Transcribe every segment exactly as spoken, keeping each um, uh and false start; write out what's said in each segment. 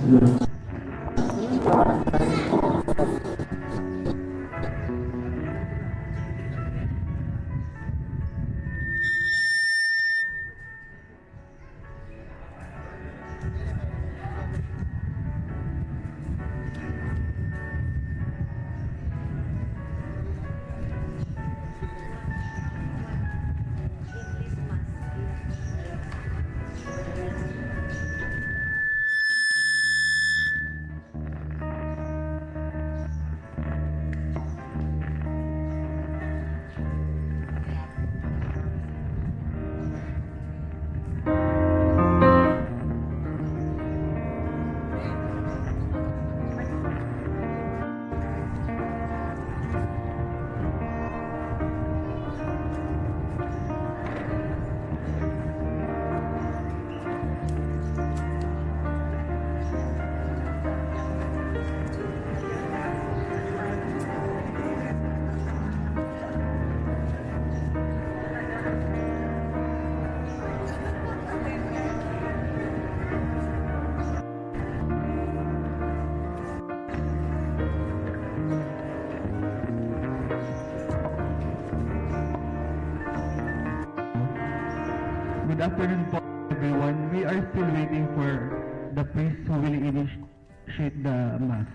Good afternoon po, everyone. We are still waiting for the priest who will initiate the mass.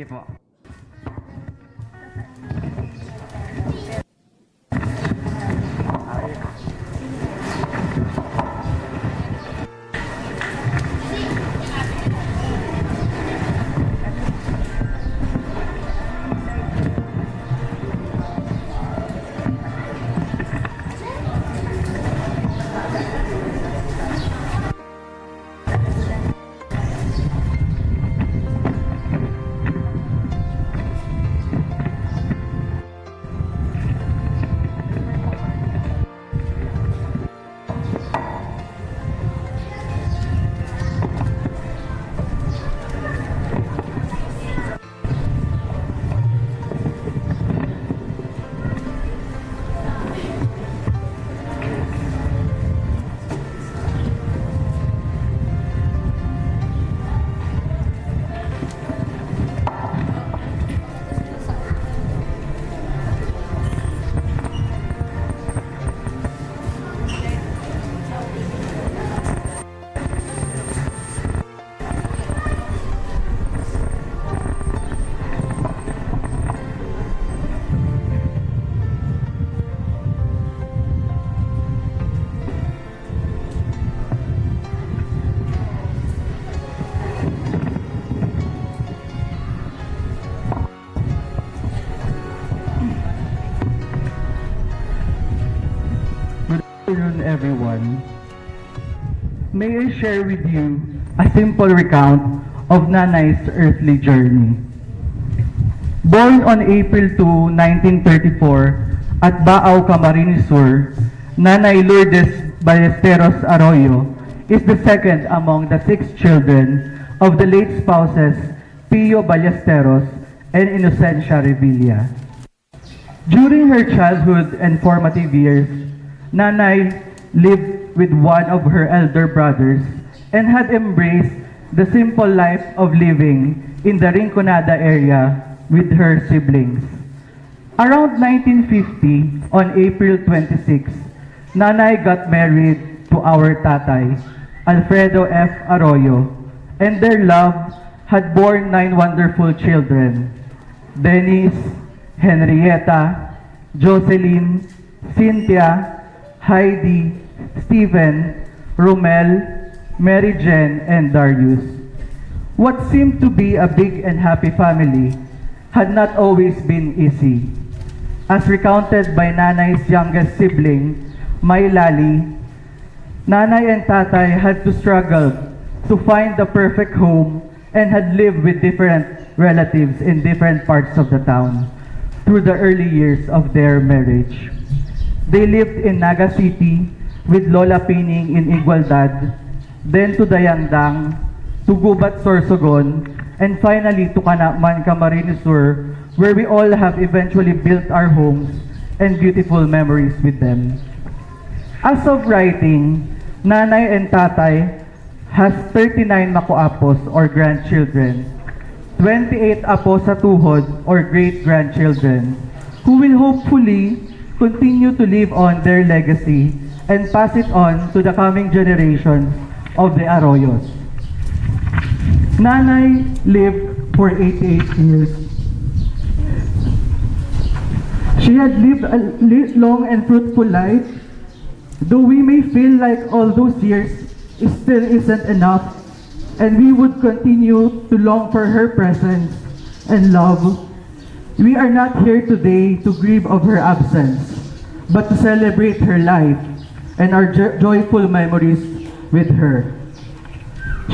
Sige po. Good afternoon, everyone. May I share with you a simple recount of Nanay's earthly journey. Born on April two, nineteen thirty-four, at Baao, Camarines Sur, Nanay Lourdes Ballesteros Arroyo is the second among the six children of the late spouses Pio Ballesteros and Inocencia Revilla. During her childhood and formative years, Nanay lived with one of her elder brothers and had embraced the simple life of living in the Rinconada area with her siblings. Around nineteen fifty, on April twenty-six, Nanay got married to our tatay, Alfredo F. Arroyo, and their love had borne nine wonderful children: Dennis, Henrietta, Jocelyn, Cynthia, Heidi, Steven, Romel, Mary Jane, and Darius. What seemed to be a big and happy family had not always been easy. As recounted by Nanay's youngest sibling, May Lali, Nanay and Tatay had to struggle to find the perfect home and had lived with different relatives in different parts of the town through the early years of their marriage. They lived in Naga City with Lola Pining in Igualdad, then to Dayangdang, to Gubat, Sorsogon, and finally to Canaman, Camarines Sur, where we all have eventually built our homes and beautiful memories with them. As of writing, Nanay and Tatay has thirty-nine makoapos or grandchildren, twenty-eight apo sa tuhod or great-grandchildren, who will hopefully continue to live on their legacy and pass it on to the coming generations of the Arroyos. Nanay lived for eighty-eight years. She had lived a li-, long and fruitful life, though we may feel like all those years still isn't enough, and we would continue to long for her presence and love. We are not here today to grieve of her absence, but to celebrate her life and our jo-, joyful memories with her.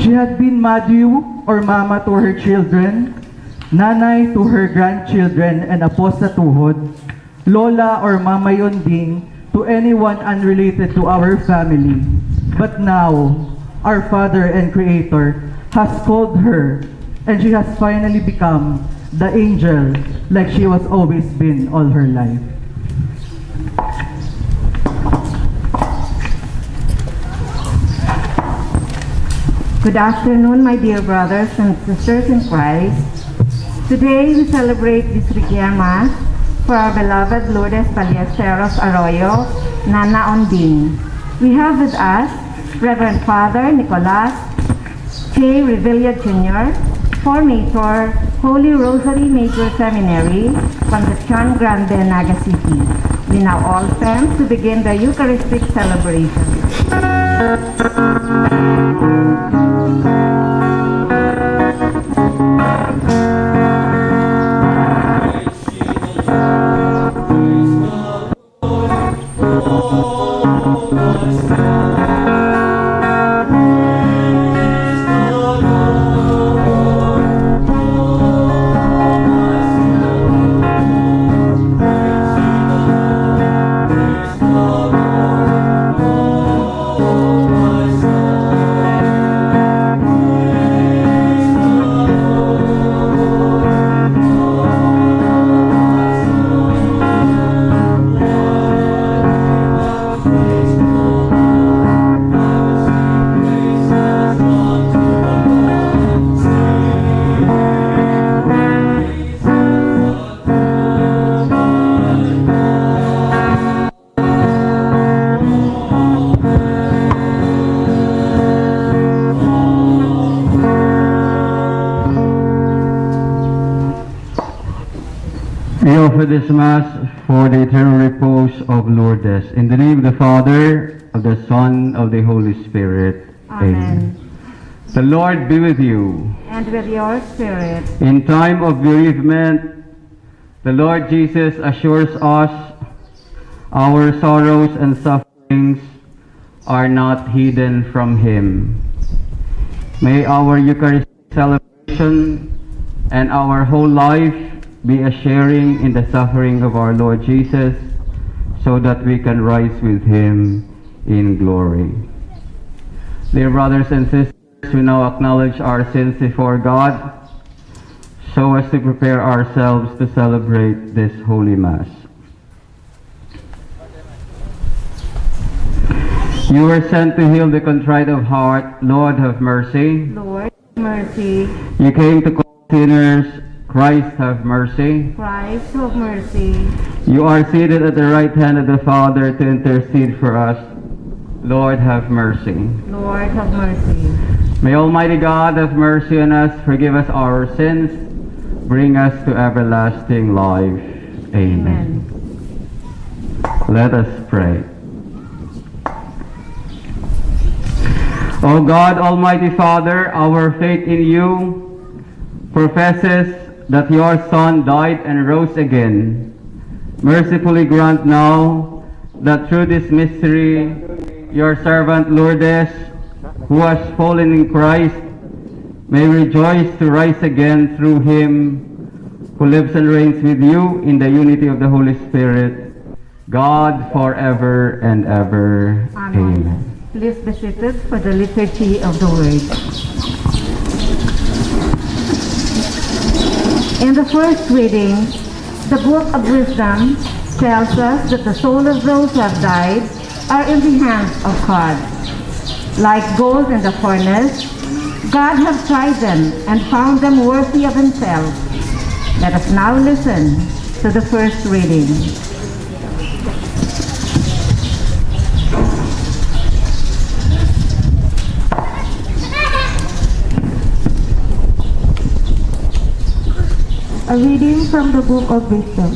She had been madyu or mama to her children, nanay to her grandchildren and apo sa tuhod, lola or mama yonding to anyone unrelated to our family. But now, our Father and Creator has called her, and she has finally become the angel like she was always been all her life. Good afternoon, my dear brothers and sisters in Christ. Today, we celebrate this requiem Mass for our beloved Lourdes Ballesteros Arroyo, Nana Onding. We have with us Reverend Father Nicolas J. Revilla Junior, formator Holy Rosary Major Seminary, Concepcion Grande, Naga City. We now all stand to begin the Eucharistic celebration. We offer this Mass for the eternal repose of Lourdes. In the name of the Father, of the Son, of the Holy Spirit. Amen. The Lord be with you. And with your spirit. In time of bereavement, the Lord Jesus assures us our sorrows and sufferings are not hidden from Him. May our Eucharistic celebration and our whole life be a sharing in the suffering of our Lord Jesus, so that we can rise with Him in glory. Dear brothers and sisters, we now acknowledge our sins before God, so as to prepare ourselves to celebrate this holy Mass. You were sent to heal the contrite of heart. Lord, have mercy. Lord, mercy. You came to call sinners. Christ, have mercy. Christ, have mercy. You are seated at the right hand of the Father to intercede for us. Lord, have mercy. Lord, have mercy. May Almighty God have mercy on us, forgive us our sins, bring us to everlasting life. Amen. Amen. Let us pray. O God, Almighty Father, our faith in you professes that your Son died and rose again. Mercifully grant now that through this mystery, your servant Lourdes, who has fallen in Christ, may rejoice to rise again through him who lives and reigns with you in the unity of the Holy Spirit, God, forever and ever. Amen. Amen. Please be seated for the Liturgy of the Word. In the first reading, the Book of Wisdom tells us that the soul of those who have died are in the hands of God. Like gold in the furnace, God have tried them and found them worthy of himself. Let us now listen to the first reading. A reading from the Book of Wisdom.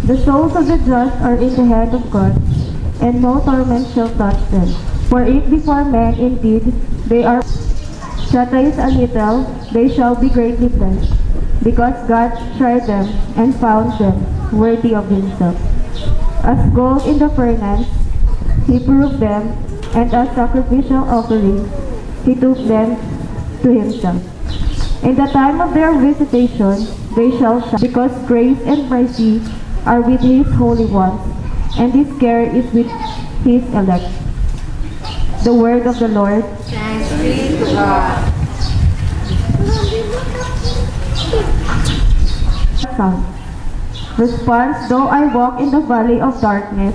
The souls of the just are in the hand of God, and no torment shall touch them. For if before men indeed they are chastised a little, they shall be greatly blessed, because God tried them and found them worthy of himself. As gold in the furnace, he proved them, and as sacrificial offerings, he took them to himself. In the time of their visitation, they shall shine, because grace and mercy are with his holy ones, and his care is with his elect. The word of the Lord. Thanks be to God. Psalm. Response: Though I walk in the valley of darkness,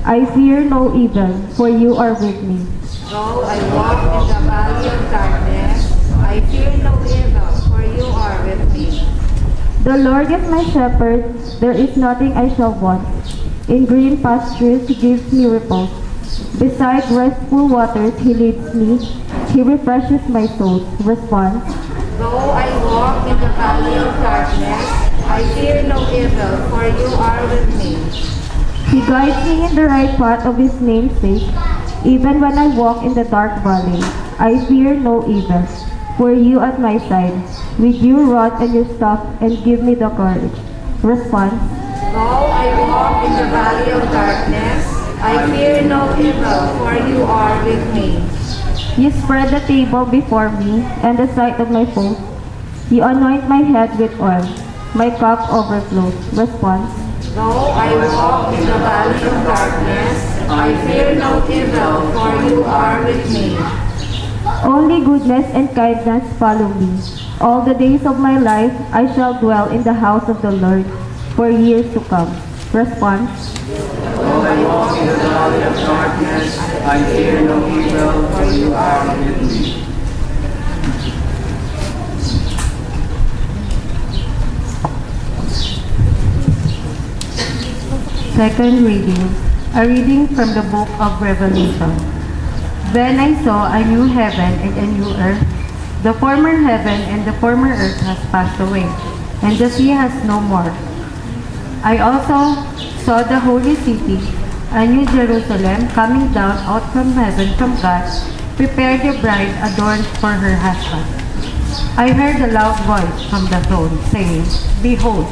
I fear no evil, for you are with me. Though I walk in the valley of darkness, I fear no evil, for you are with me. The Lord is my shepherd, there is nothing I shall want. In green pastures he gives me repose. Beside restful waters he leads me, he refreshes my soul. Response: Though I walk in the valley of darkness, I fear no evil, for you are with me. He guides me in the right path of his name's sake. Even when I walk in the dark valley, I fear no evil, for you at my side. With you rod and your staff and give me the courage. Response. Though I walk in the valley of darkness, I fear no evil, for you are with me. You spread the table before me and the sight of my foes. You anoint my head with oil. My cup overflows. Response. Though I walk in the valley of darkness, I fear no evil, for you are with me. Only goodness and kindness follow me. All the days of my life, I shall dwell in the house of the Lord for years to come. Response. Though I walk in the valley of darkness, I fear no evil, for you are with me. Second reading, a reading from the book of Revelation. Then I saw a new heaven and a new earth. The former heaven and the former earth has passed away, and the sea has no more. I also saw the holy city, a new Jerusalem, coming down out from heaven from God, prepared a bride adorned for her husband. I heard a loud voice from the throne saying, "Behold,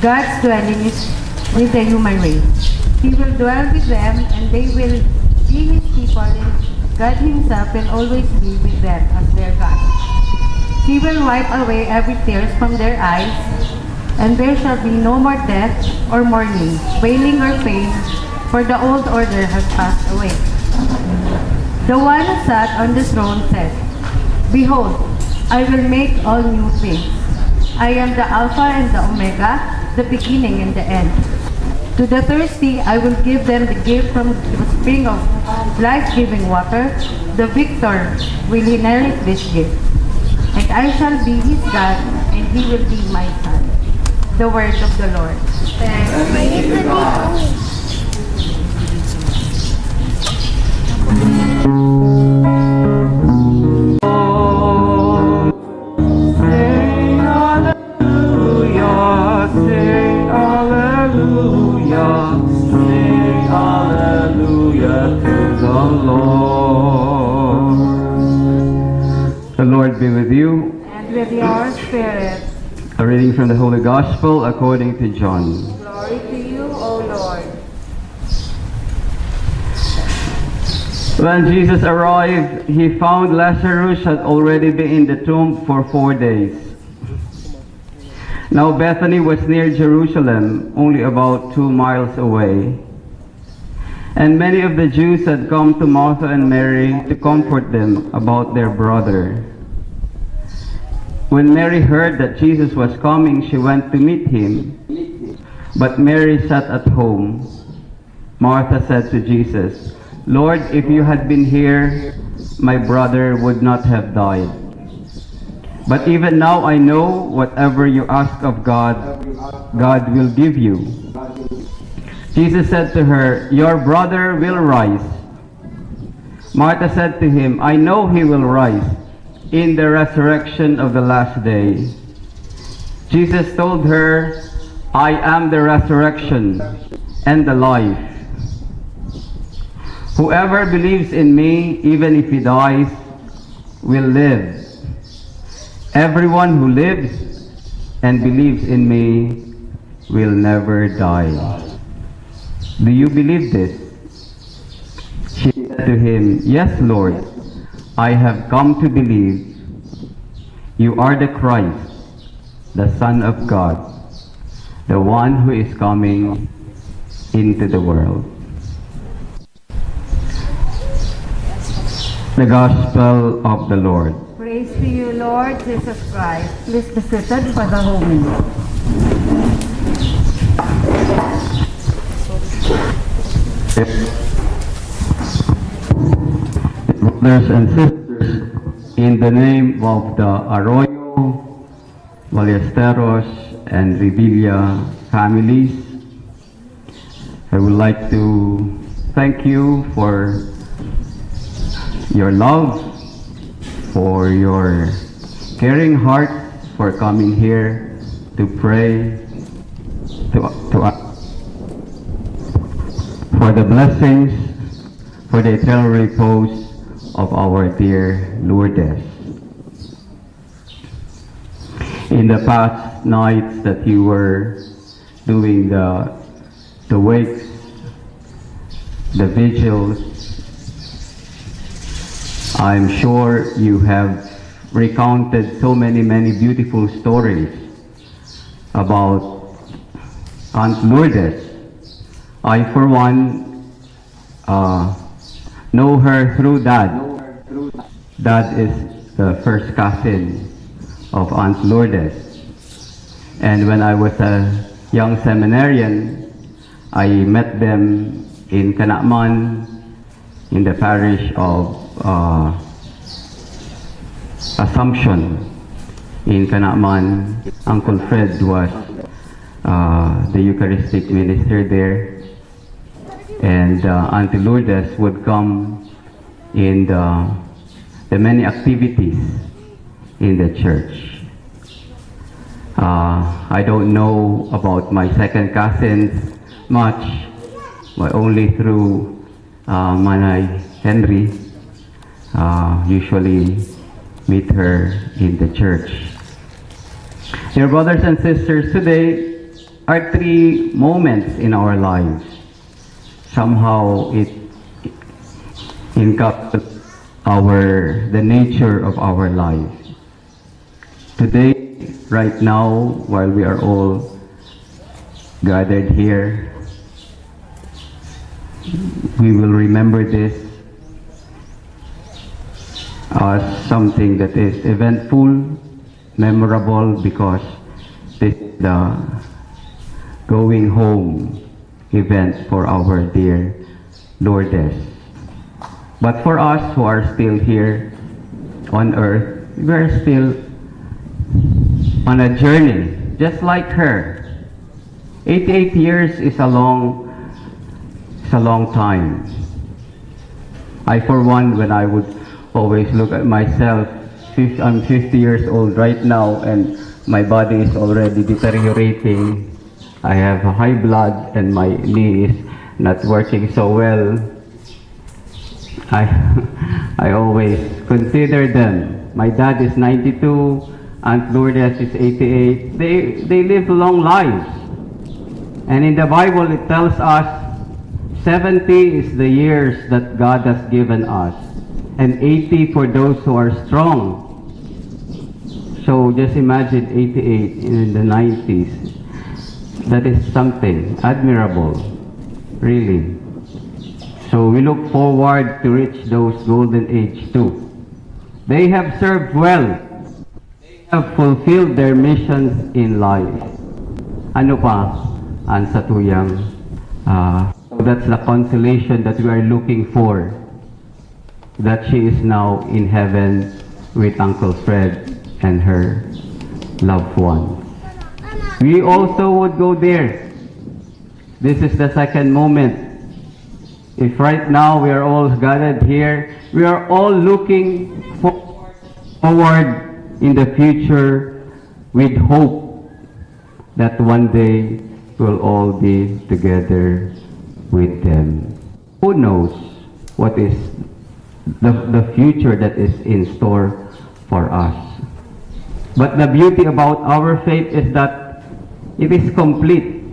God's dwelling is with the human race. He will dwell with them, and they will be his people, and God himself will always be with them as their God. He will wipe away every tears from their eyes, and there shall be no more death or mourning, wailing or pain, for the old order has passed away." The one who sat on the throne said, "Behold, I will make all new things. I am the Alpha and the Omega, the beginning and the end. To the thirsty, I will give them the gift from the spring of life-giving water. The victor will inherit this gift. And I shall be his God, and he will be my son." The word of the Lord. Thanks be to God. Sing hallelujah, sing hallelujah, sing hallelujah to the Lord. The Lord be with you. And with your spirit. A reading from the Holy Gospel according to John. Glory to you, O Lord. When Jesus arrived, he found Lazarus had already been in the tomb for four days. Now Bethany was near Jerusalem, only about two miles away. And many of the Jews had come to Martha and Mary to comfort them about their brother. When Mary heard that Jesus was coming, she went to meet him. But Mary sat at home. Martha said to Jesus, "Lord, if you had been here, my brother would not have died. But even now I know whatever you ask of God, God will give you." Jesus said to her, "Your brother will rise." Martha said to him, "I know he will rise in the resurrection of the last day." Jesus told her, "I am the resurrection and the life. Whoever believes in me, even if he dies, will live. Everyone who lives and believes in me will never die. Do you believe this?" She said to him, "Yes, Lord, I have come to believe you are the Christ, the Son of God, the one who is coming into the world." The Gospel of the Lord. Praise to you, Lord Jesus Christ. Please be seated for the homily. Brothers and sisters, in the name of the Arroyo, Ballesteros, and Revilla families, I would like to thank you for your love, for your caring heart for coming here to pray to, to for the blessings for the eternal repose of our dear Lourdes. In the past nights that you were doing the the wakes, the vigils, I'm sure you have recounted so many, many beautiful stories about Aunt Lourdes. I, for one, uh, know her through Dad. Dad is the first cousin of Aunt Lourdes. And when I was a young seminarian, I met them in Canaman, in the parish of uh, Assumption in Canaman. Uncle Fred was uh, the Eucharistic minister there. And uh, Auntie Lourdes would come in the, the many activities in the church. Uh, I don't know about my second cousins much, but only through uh, Manay Henry, uh, usually meet her in the church. Dear brothers and sisters, today are three moments in our lives. Somehow it encapsulates our the nature of our life. Today, right now, while we are all gathered here, we will remember this as something that is eventful, memorable, because this is the going home event for our dear Lourdes. But for us who are still here on earth, we are still on a journey, just like her. Eighty-eight years is a long, is a long time. I, for one, when I would always look at myself, fif- I'm fifty years old right now, and my body is already deteriorating. I have high blood, and my knee is not working so well. I I always consider them. My dad is ninety-two, Aunt Lourdes is eighty-eight. They they live long lives. And in the Bible it tells us seventy is the years that God has given us, and eighty for those who are strong. So just imagine eighty-eight in the nineties. That is something admirable, really. So we look forward to reach those golden age too. They have served well. They have fulfilled their missions in life. Ano pa ang satuyang, ah, so that's the consolation that we are looking for, that she is now in heaven with Uncle Fred and her loved one. We also would go there. This is the second moment. If right now we are all gathered here, we are all looking forward in the future with hope that one day we'll all be together with them. Who knows what is the, the future that is in store for us? But the beauty about our faith is that it is complete.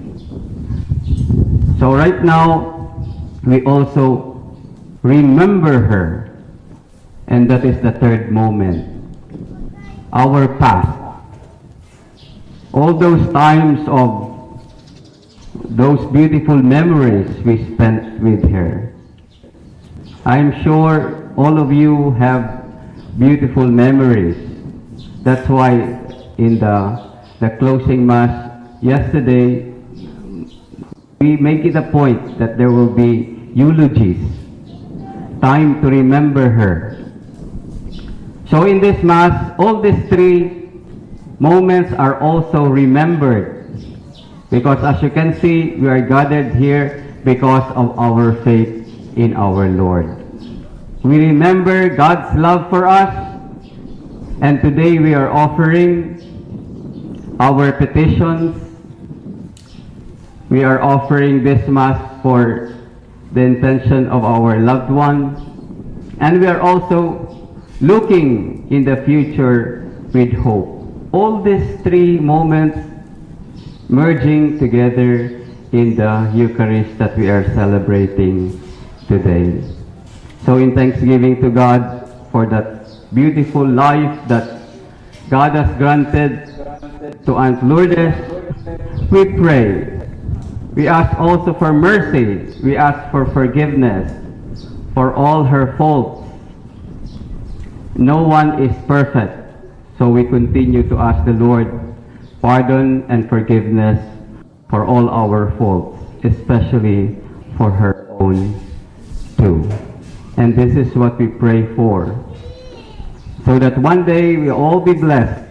So right now, we also remember her. And that is the third moment. Our past. All those times of those beautiful memories we spent with her. I'm sure all of you have beautiful memories. That's why in the, the closing mass yesterday, we make it a point that there will be eulogies, time to remember her. So in this mass, all these three moments are also remembered. Because as you can see, we are gathered here because of our faith in our Lord. We remember God's love for us. And today we are offering our petitions. We are offering this Mass for the intention of our loved ones. And we are also looking in the future with hope. All these three moments merging together in the Eucharist that we are celebrating today. So in thanksgiving to God for that beautiful life that God has granted to Aunt Lourdes, we pray. We ask also for mercy. We ask for forgiveness for all her faults. No one is perfect, so we continue to ask the Lord pardon and forgiveness for all our faults, especially for her own too. And this is what we pray for, so that one day we all be blessed,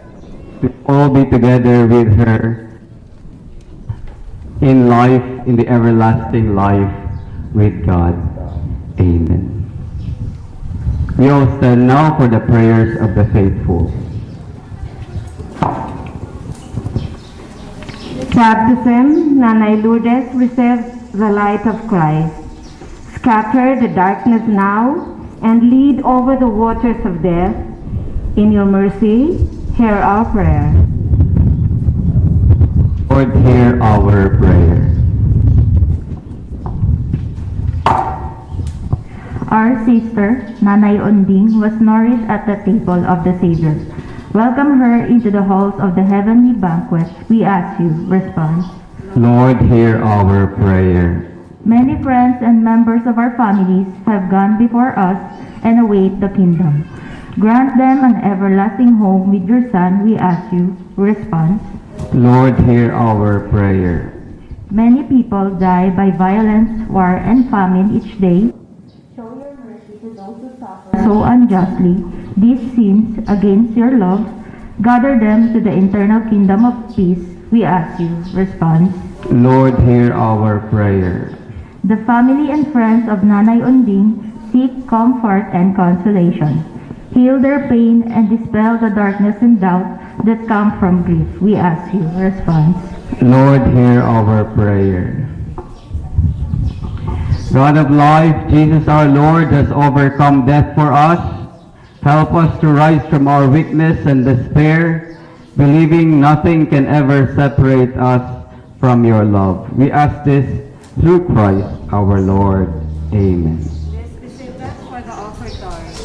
we all be together with her in life, in the everlasting life with God. Amen. We all stand now for the prayers of the faithful. Baptism, Nanay Lourdes, receive the light of Christ. Scatter the darkness now and lead over the waters of death. In your mercy, hear our prayer. Lord, hear our prayer. Our sister, Nanay Onding, was nourished at the table of the Savior. Welcome her into the halls of the heavenly banquet, we ask you, response. Lord, hear our prayer. Many friends and members of our families have gone before us and await the kingdom. Grant them an everlasting home with your Son, we ask you, response. Lord, hear our prayer. Many people die by violence, war, and famine each day. Show your mercy to those who suffer so unjustly. These sins against your love, gather them to the eternal kingdom of peace, we ask you, response. Lord, hear our prayer. The family and friends of Nanay Onding seek comfort and consolation. Heal their pain and dispel the darkness and doubt that come from grief, we ask you, response. Lord, hear our prayer. God of life, Jesus our Lord has overcome death for us. Help us to rise from our weakness and despair, believing nothing can ever separate us from your love. We ask this through Christ our Lord. Amen. Let's receive that for the offertory.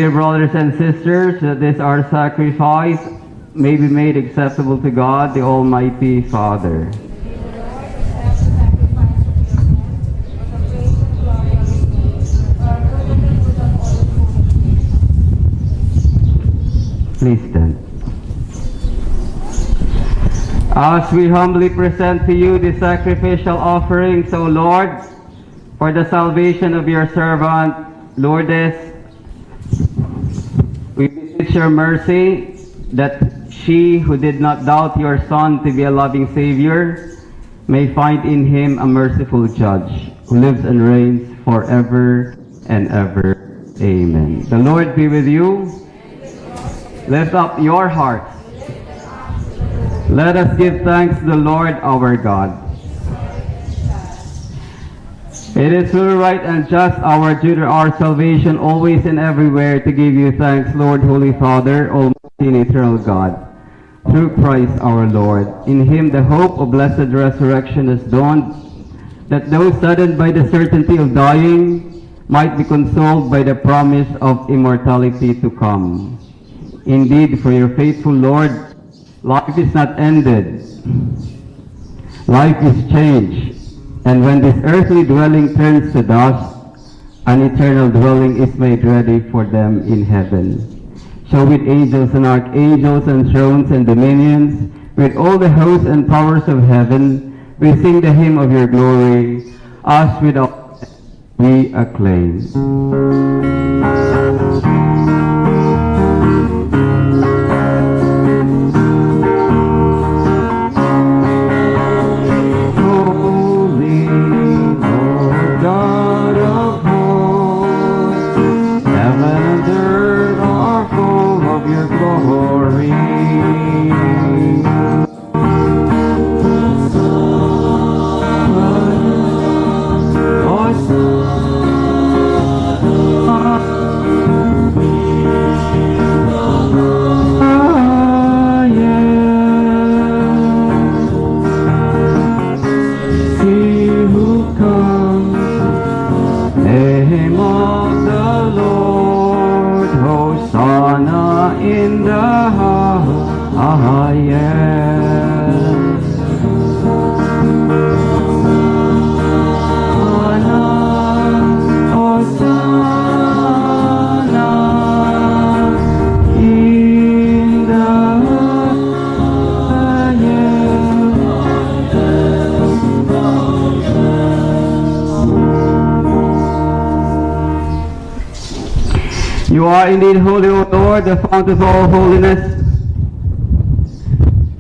Dear brothers and sisters, that this our sacrifice may be made acceptable to God, the Almighty Father. Please stand. As we humbly present to you the sacrificial offerings, O Lord, for the salvation of your servant Lourdes, we beseech your mercy that she who did not doubt your Son to be a loving Savior may find in him a merciful judge who lives and reigns forever and ever. Amen. The Lord be with you. Lift up your hearts. Let us give thanks to the Lord our God. It is truly right and just, our duty, our salvation, always and everywhere to give you thanks, Lord, Holy Father, Almighty and Eternal God, through Christ our Lord. In him the hope of blessed resurrection has dawned, that those saddened by the certainty of dying might be consoled by the promise of immortality to come. Indeed, for your faithful Lord, life is not ended. Life is changed. And when this earthly dwelling turns to dust, an eternal dwelling is made ready for them in heaven. So with angels and archangels and thrones and dominions, with all the hosts and powers of heaven, we sing the hymn of your glory, as with all we acclaim. Holy Lord God of hosts, heaven and earth are full of your glory. He who comes, name of the Lord, Hosanna in the highest. Hosanna, Hosanna in the highest. You are indeed holy, O Lord, the fount of all holiness.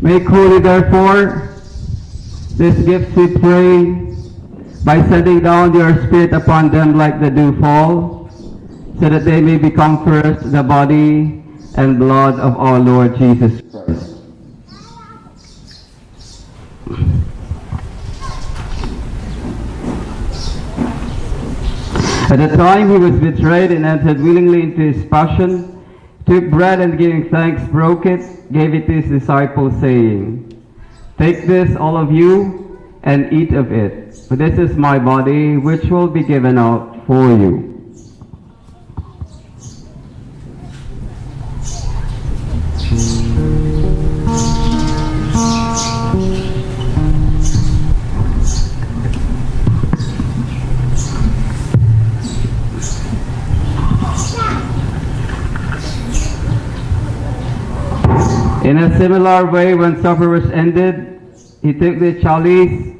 Make holy, therefore, these gifts, we pray, by sending down your Spirit upon them like the dewfall, so that they may become for us the body and blood of our Lord Jesus Christ. At the time he was betrayed and entered willingly into his passion, took bread and, giving thanks, broke it, gave it to his disciples, saying, "Take this, all of you, and eat of it, for this is my body, which will be given out for you." In a similar way, when supper was ended, he took the chalice,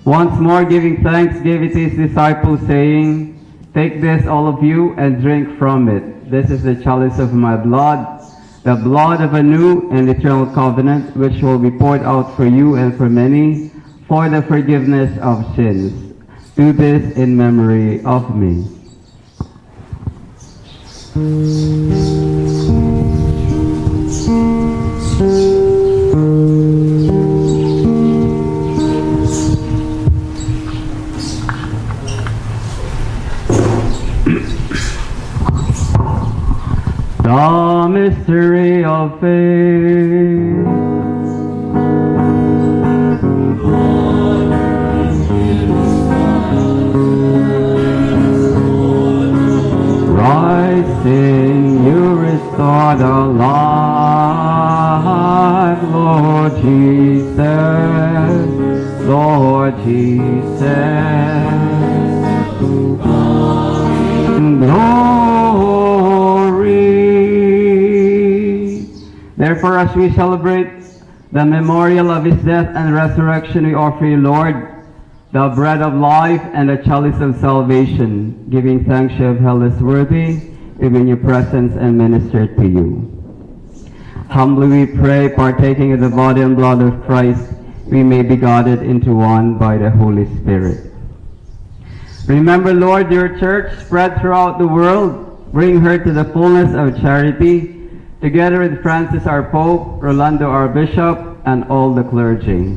once more giving thanks, gave it to his disciples, saying, "Take this, all of you, and drink from it. This is the chalice of my blood, the blood of a new and eternal covenant, which will be poured out for you and for many for the forgiveness of sins. Do this in memory of me." The mystery of faith. Rise, Jesus, Lord Jesus, glory. Therefore, as we celebrate the memorial of his death and resurrection, we offer you, Lord, the bread of life and the chalice of salvation, giving thanks you have held us worthy, even your presence and ministered to you. Humbly we pray, partaking of the body and blood of Christ, we may be gathered into one by the Holy Spirit. Remember, Lord, your church spread throughout the world. Bring her to the fullness of charity, together with Francis our Pope, Rolando our Bishop, and all the clergy.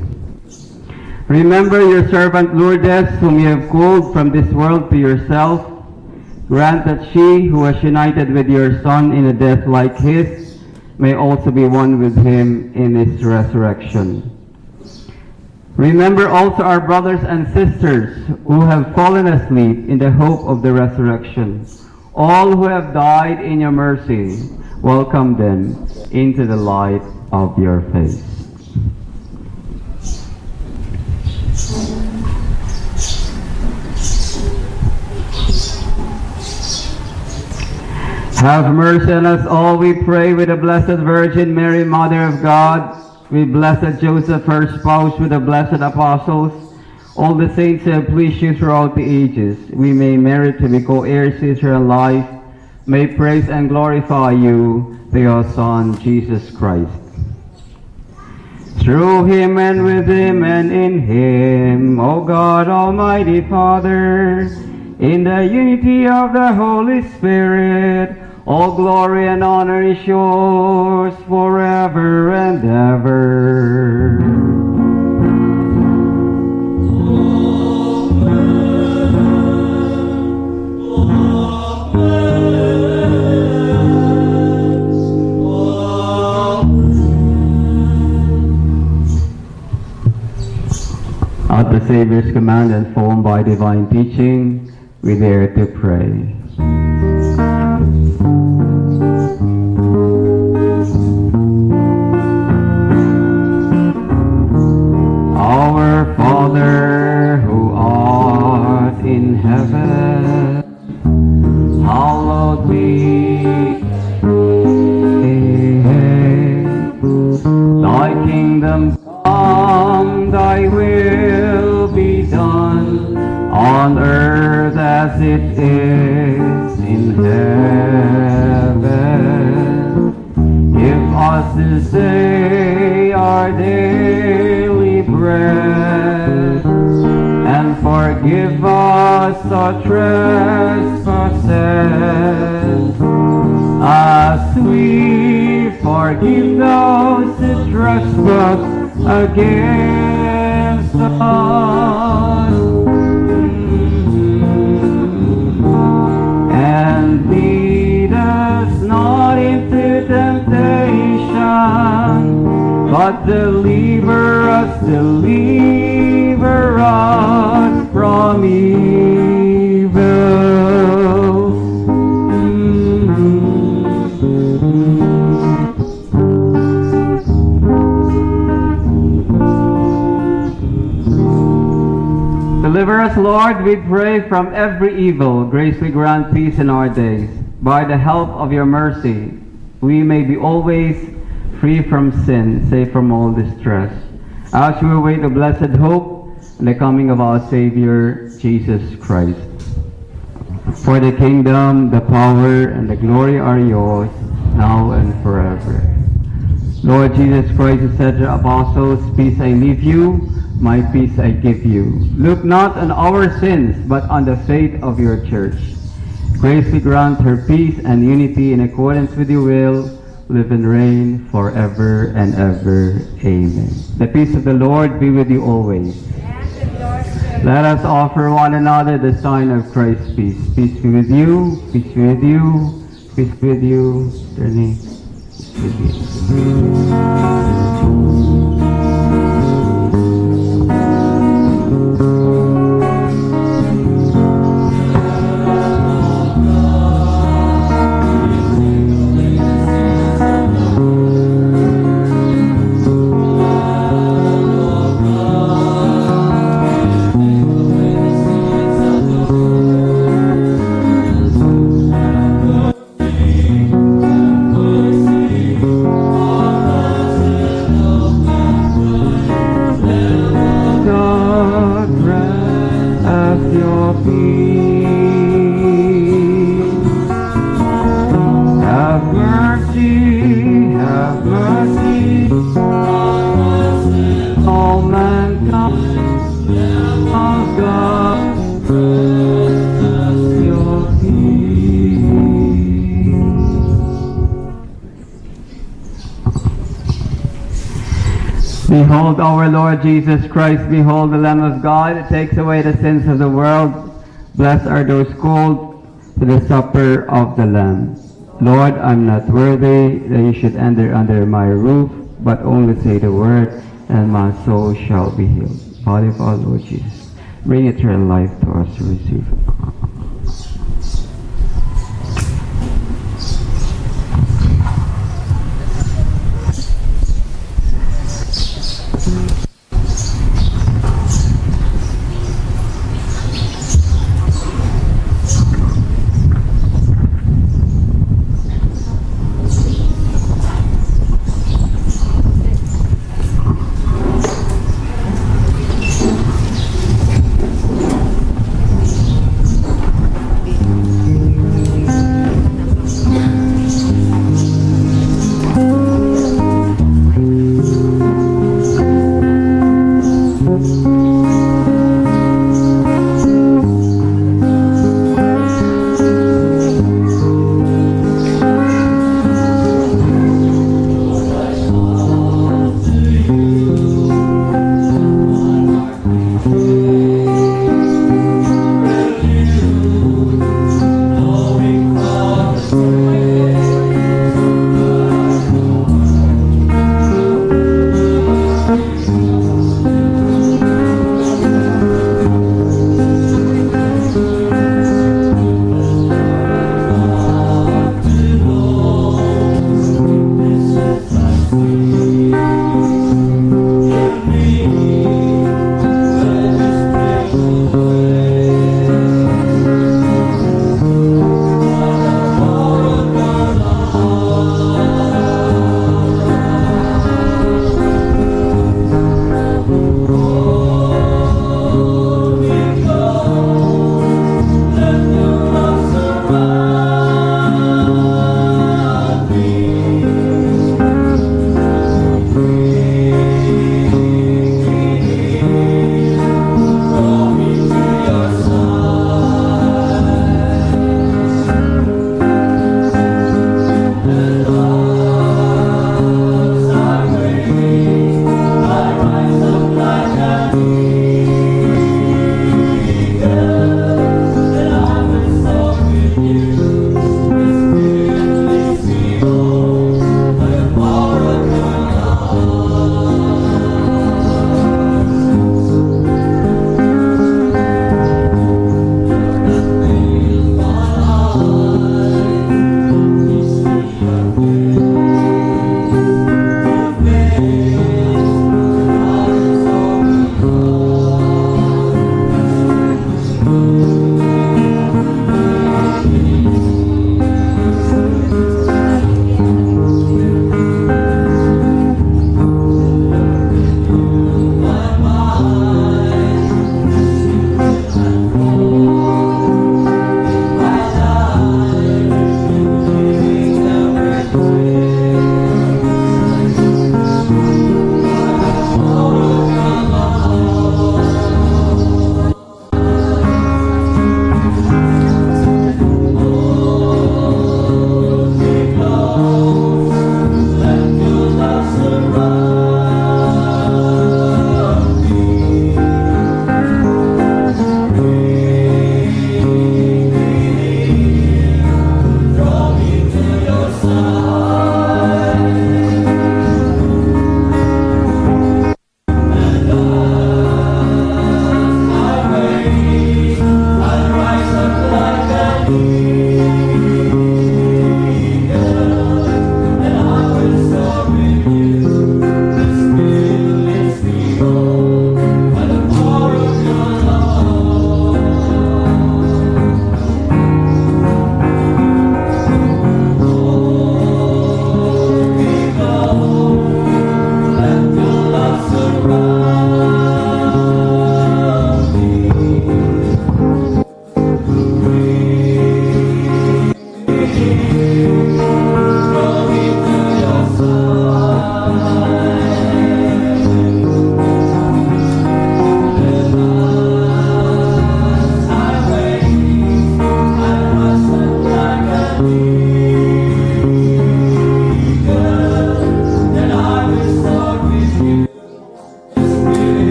Remember your servant Lourdes, whom you have called from this world to yourself. Grant that she, who was united with your Son in a death like his, may also be one with him in his resurrection. Remember also our brothers and sisters who have fallen asleep in the hope of the resurrection. All who have died in your mercy, welcome them into the light of your face. Have mercy on us all, we pray, with the Blessed Virgin Mary, Mother of God, with Blessed Joseph, her spouse, with the blessed apostles, all the saints who have pleased you throughout the ages. We may merit to be co-heirs to eternal life, may praise and glorify you through your Son, Jesus Christ. Through him and with him and in him, O God, Almighty Father, in the unity of the Holy Spirit, all glory and honor is yours forever and ever. At the Savior's command and formed by divine teaching, we dare to pray. Our Father who art in heaven, hallowed be thy name. Thy kingdom come, thy will be done on earth as it is in heaven. Give us this day our daily bread, and forgive us our trespasses, as we forgive those who trespass against us. And lead us not into temptation, but deliver us, deliver us from evil. Deliver us, Lord, we pray, from every evil. Graciously grant peace in our days. By the help of your mercy, we may be always free from sin, safe from all distress, as we await the blessed hope and the coming of our Savior, Jesus Christ. For the kingdom, the power, and the glory are yours, now and forever. Lord Jesus Christ, who said to the apostles, "Peace I leave you, my peace I give you." Look not on our sins, but on the faith of your church. Graciously grant her peace and unity in accordance with your will, live and reign forever and ever. Amen. The peace of the Lord be with you always. Let us offer one another the sign of Christ's peace. Peace be with you, peace be with you, peace be with you. Turning. Peace be with you. Behold our Lord Jesus Christ, behold the Lamb of God, it takes away the sins of the world. Blessed are those called to the supper of the Lamb. Lord, I'm not worthy that you should enter under my roof, but only say the word, and my soul shall be healed. Body of our Lord Jesus. Bring eternal life to us to receive.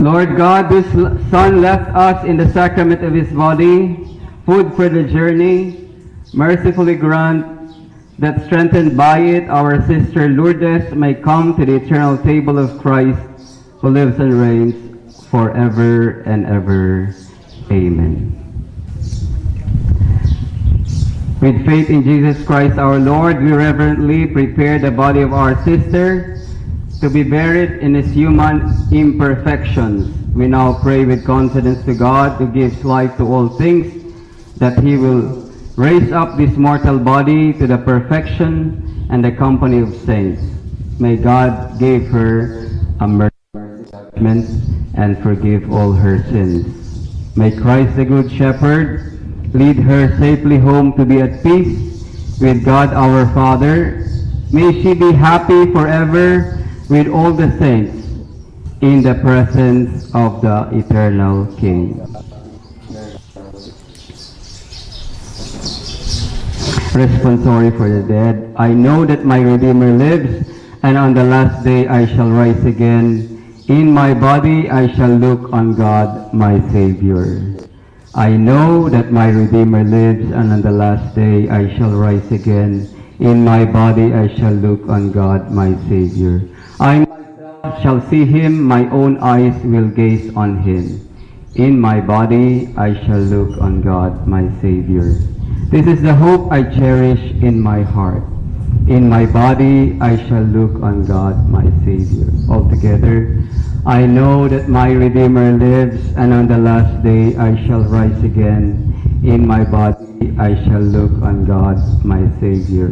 Lord God, whose l- Son left us in the sacrament of his body, food for the journey, mercifully grant that, strengthened by it, our sister Lourdes may come to the eternal table of Christ, who lives and reigns forever and ever. Amen. With faith in Jesus Christ our Lord, we reverently prepare the body of our sister to be buried in his human imperfections. We now pray with confidence to God, who gives life to all things, that he will raise up this mortal body to the perfection and the company of saints. May God give her a mercy judgment and forgive all her sins. May Christ the Good Shepherd lead her safely home to be at peace with God our Father. May she be happy forever with all the saints in the presence of the eternal King. Responsory for the dead. I know that my Redeemer lives, and on the last day I shall rise again. In my body I shall look on God, my Savior. I know that my Redeemer lives, and on the last day I shall rise again. In my body I shall look on God, my Savior. I myself shall see him, my own eyes will gaze on him. In my body I shall look on God, my Savior. This is the hope I cherish in my heart. In my body I shall look on God, my Savior. Altogether, I know that my Redeemer lives, and on the last day I shall rise again. In my body I shall look on God, my Savior.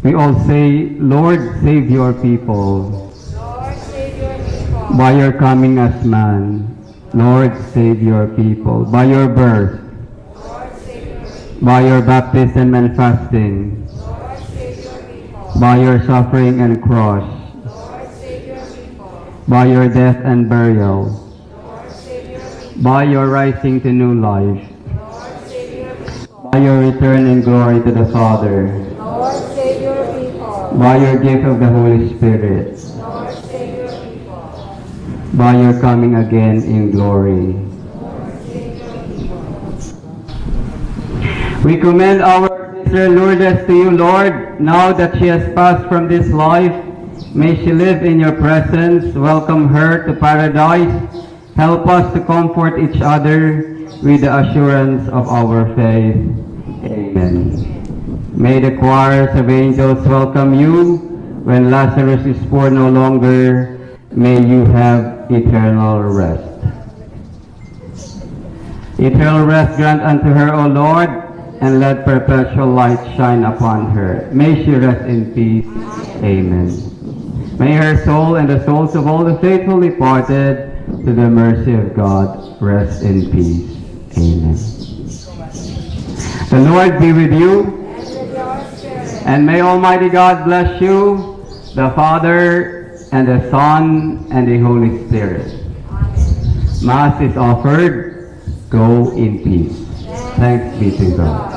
We all say, Lord, save your people. Lord, save your people. By your coming as man. Lord, save your people. By your birth. Lord, save your people. By your baptism and fasting. Lord, save your people. By your suffering and cross. Lord, save your people. By your death and burial. Lord, save your people. By your rising to new life. Lord, save your people. By your return in glory to the Father. Lord, save your people. By your gift of the Holy Spirit. Lord, save your people. By your coming again in glory. Lord, save your people. We commend our sister Lourdes to you, Lord. Now that she has passed from this life, may she live in your presence. Welcome her to paradise. Help us to comfort each other with the assurance of our faith. Amen. May the choirs of angels welcome you. When Lazarus is poor no longer, may you have eternal rest. Eternal rest grant unto her, O Lord, and let perpetual light shine upon her. May she rest in peace. Amen. May her soul and the souls of all the faithful departed to the mercy of God rest in peace. Amen. The Lord be with you. And may Almighty God bless you, the Father, and the Son, and the Holy Spirit. Mass is offered. Go in peace. Thanks be to God.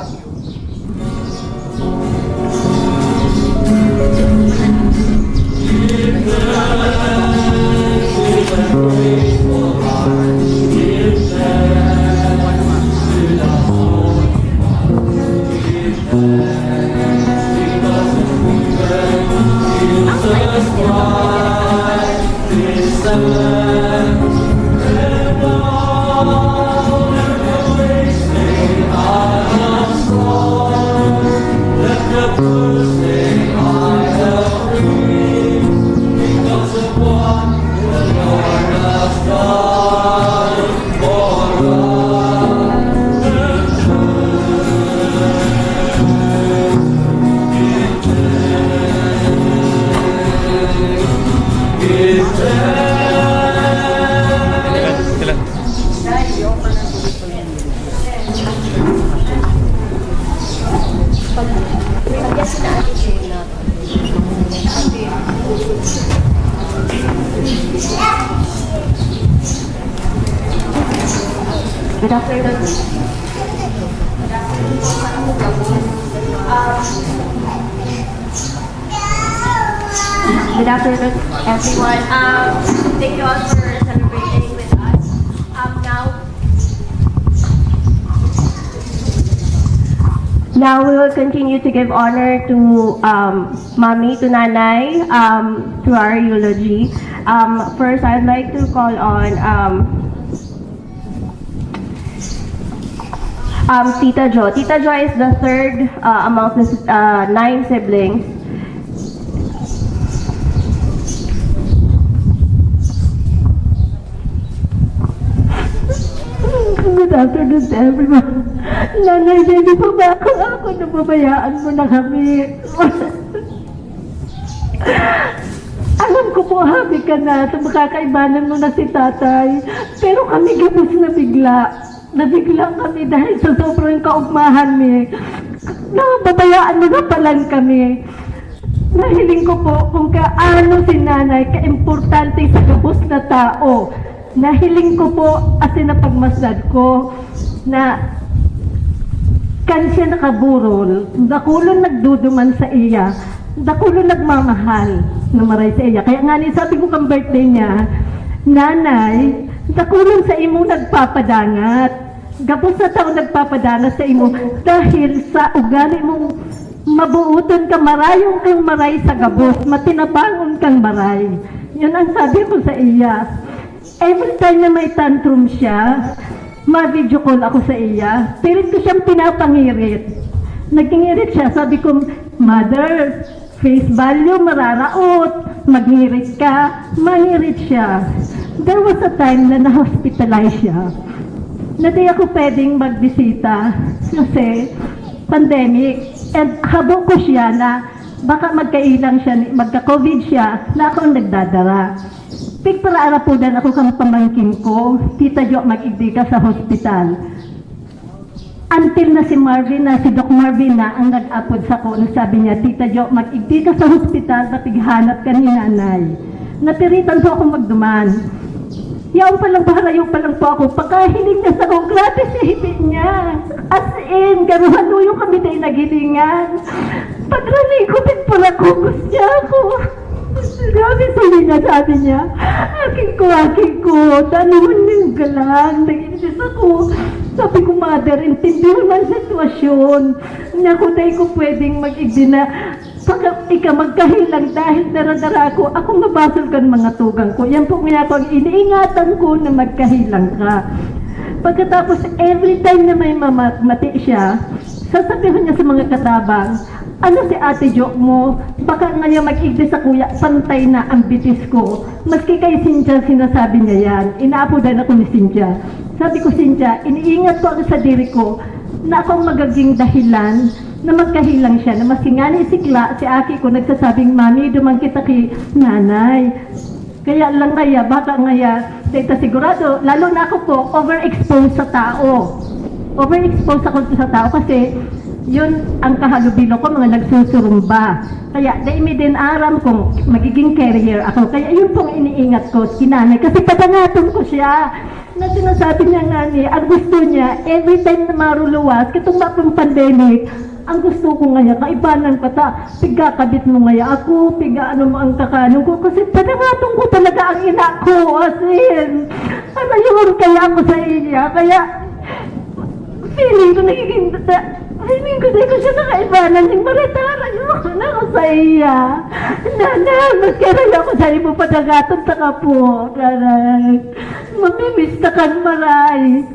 Good afternoon. Good afternoon, everyone. Um, thank you all for celebrating with us. Um, now, now we will continue to give honor to, um, Mommy, to Nanay, um, through our eulogy. Um, first, I'd like to call on, um, um, Tita Jo. Tita Jo is the third, uh, amongst the, uh, nine siblings. Good afternoon to everyone. Nanay, hindi pa ba ako, ako nababayaan mo na kami? Alam ko po, happy ka na sa makakaibanan mo na si tatay. Pero kami gabos na bigla. Nabigla kami dahil sa sobrang kaugmahan mi. Nababayaan mo na palan kami. Nahiling ko po kung kaano si nanay kaimportante sa gabos na tao. Nahiling ko po, asin na pagmasdan ko, na kan siya nakaburol, dakulon nagduduman sa iya, dakulon nagmamahal na maray sa iya. Kaya nga ni, sabi ko kang birthday niya, "Nanay, dakulon sa imo nagpapadangat. Gabos na tao nagpapadangat sa imo dahil sa ugali mong mabuoton ka, marayon kang maray sa gabos, matinabangon kang maray." Yun ang sabi ko sa iya. Every time na may tantrum siya, ma-video call ako sa iya. Pilit ko siyang pinapangirit. Nagkingirit siya. Sabi ko, "Mother, face value, mararaot. Magngirit ka." Mangirit siya. There was a time na na-hospitalize siya. Na di ako pwedeng magbisita kasi pandemic. And habo ko siya na baka magkailang siya, ni-, magka-covid siya, na ako ang nagdadara. Pigparaarapodan ako kan pamangkin ko, "Tita Jo, mag-igdi ka sa hospital." Until na si Marvin na, si Doc Marvin na ang nag-apod sako, na sabi niya, "Tita Jo, mag-igdi ka sa hospital, na pighanap ka ni nanay." Napiritan po akong magduman. Yaon pa lang, baharayo pa lang po ako. Pagkahiling niya sako, grabe si hibi niya. As in, garuhan luyo kami dahil naghilingan. Pagrani ko, pigparakugos niya ako. Grabe, sabi niya, sabi niya, "Akin ko, akin ko, tanuhon niyang galang." Nag-insist ako. Sabi ko, "Mother, intindihan mo ang sitwasyon. Naku, dai ko pwedeng mag-igdi na pagka, ika magkahilang dahil dara-dara ako. Ako mabasol kan mga tugang ko." Yan po nga po ang iniingatan ko na magkahilang ka. Pagkatapos, every time na may mamat-, mati siya, sasabihin niya sa mga katabang, "Ano si Ate Jo mo? Baka ngayon mag-igdi sa kuya, pantay na ang bitis ko." Maski kay Cynthia, sinasabi niya yan. Inaapodan ako ni Cynthia. Sabi ko, "Cynthia, iniingat ko ang sadiri ko na ako ang magaging dahilan na magkahilang siya, na maski ngani sikla, si aki ko nagsasabing, 'Mami, duman kita ki nanay.'" Kaya lang kaya, baka ngaya, dahil ta sigurado, lalo na ako po, overexposed sa tao. Overexposed ako sa tao kasi yun ang kahalubilo ko, mga nagsusurumba. Kaya dai mi din aram kung magiging carrier ako. Kaya yun pong iniingat ko, si nanay. Kasi padangaton ko siya. Na sinasabi niya nga ni, ang gusto niya, every time na maruluwas, katong ba pang pandemic, ang gusto ko ngaya, kaibanan ka ta, pigkakabit mo ngaya ako, piga ano mo ang kakanon ko, kasi padangaton ko talaga ang ina ko, as in, narayon kaya ako sa iya, kaya feeling ko nagiging, feeling ko di ko siya nakaibanan, yung maratara, yung ako na ako sa iya. Nana, magkarayo ako sa imo, padangaton ta ka po, Nanay. Mamimiss ta kan maray.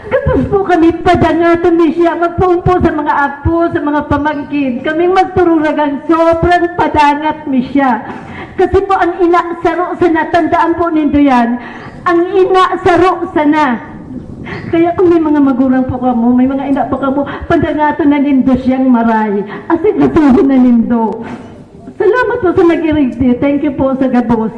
Gabos po kami, padangaton mi siya, magpoon po sa mga apo, sa mga pamangkin. Kaming magtururagan, sobrang padangat mi siya. Kasi po, ang ina, saro sana, tandaan po nindo yan. Ang ina, saro sana. Kaya kung may mga magurang po kamo, may mga ina po kamo, padangaton na nindo siyang maray. Asikasuhon na nindo. Salamat po sa nag-irigdi. Thank you po sa gabos.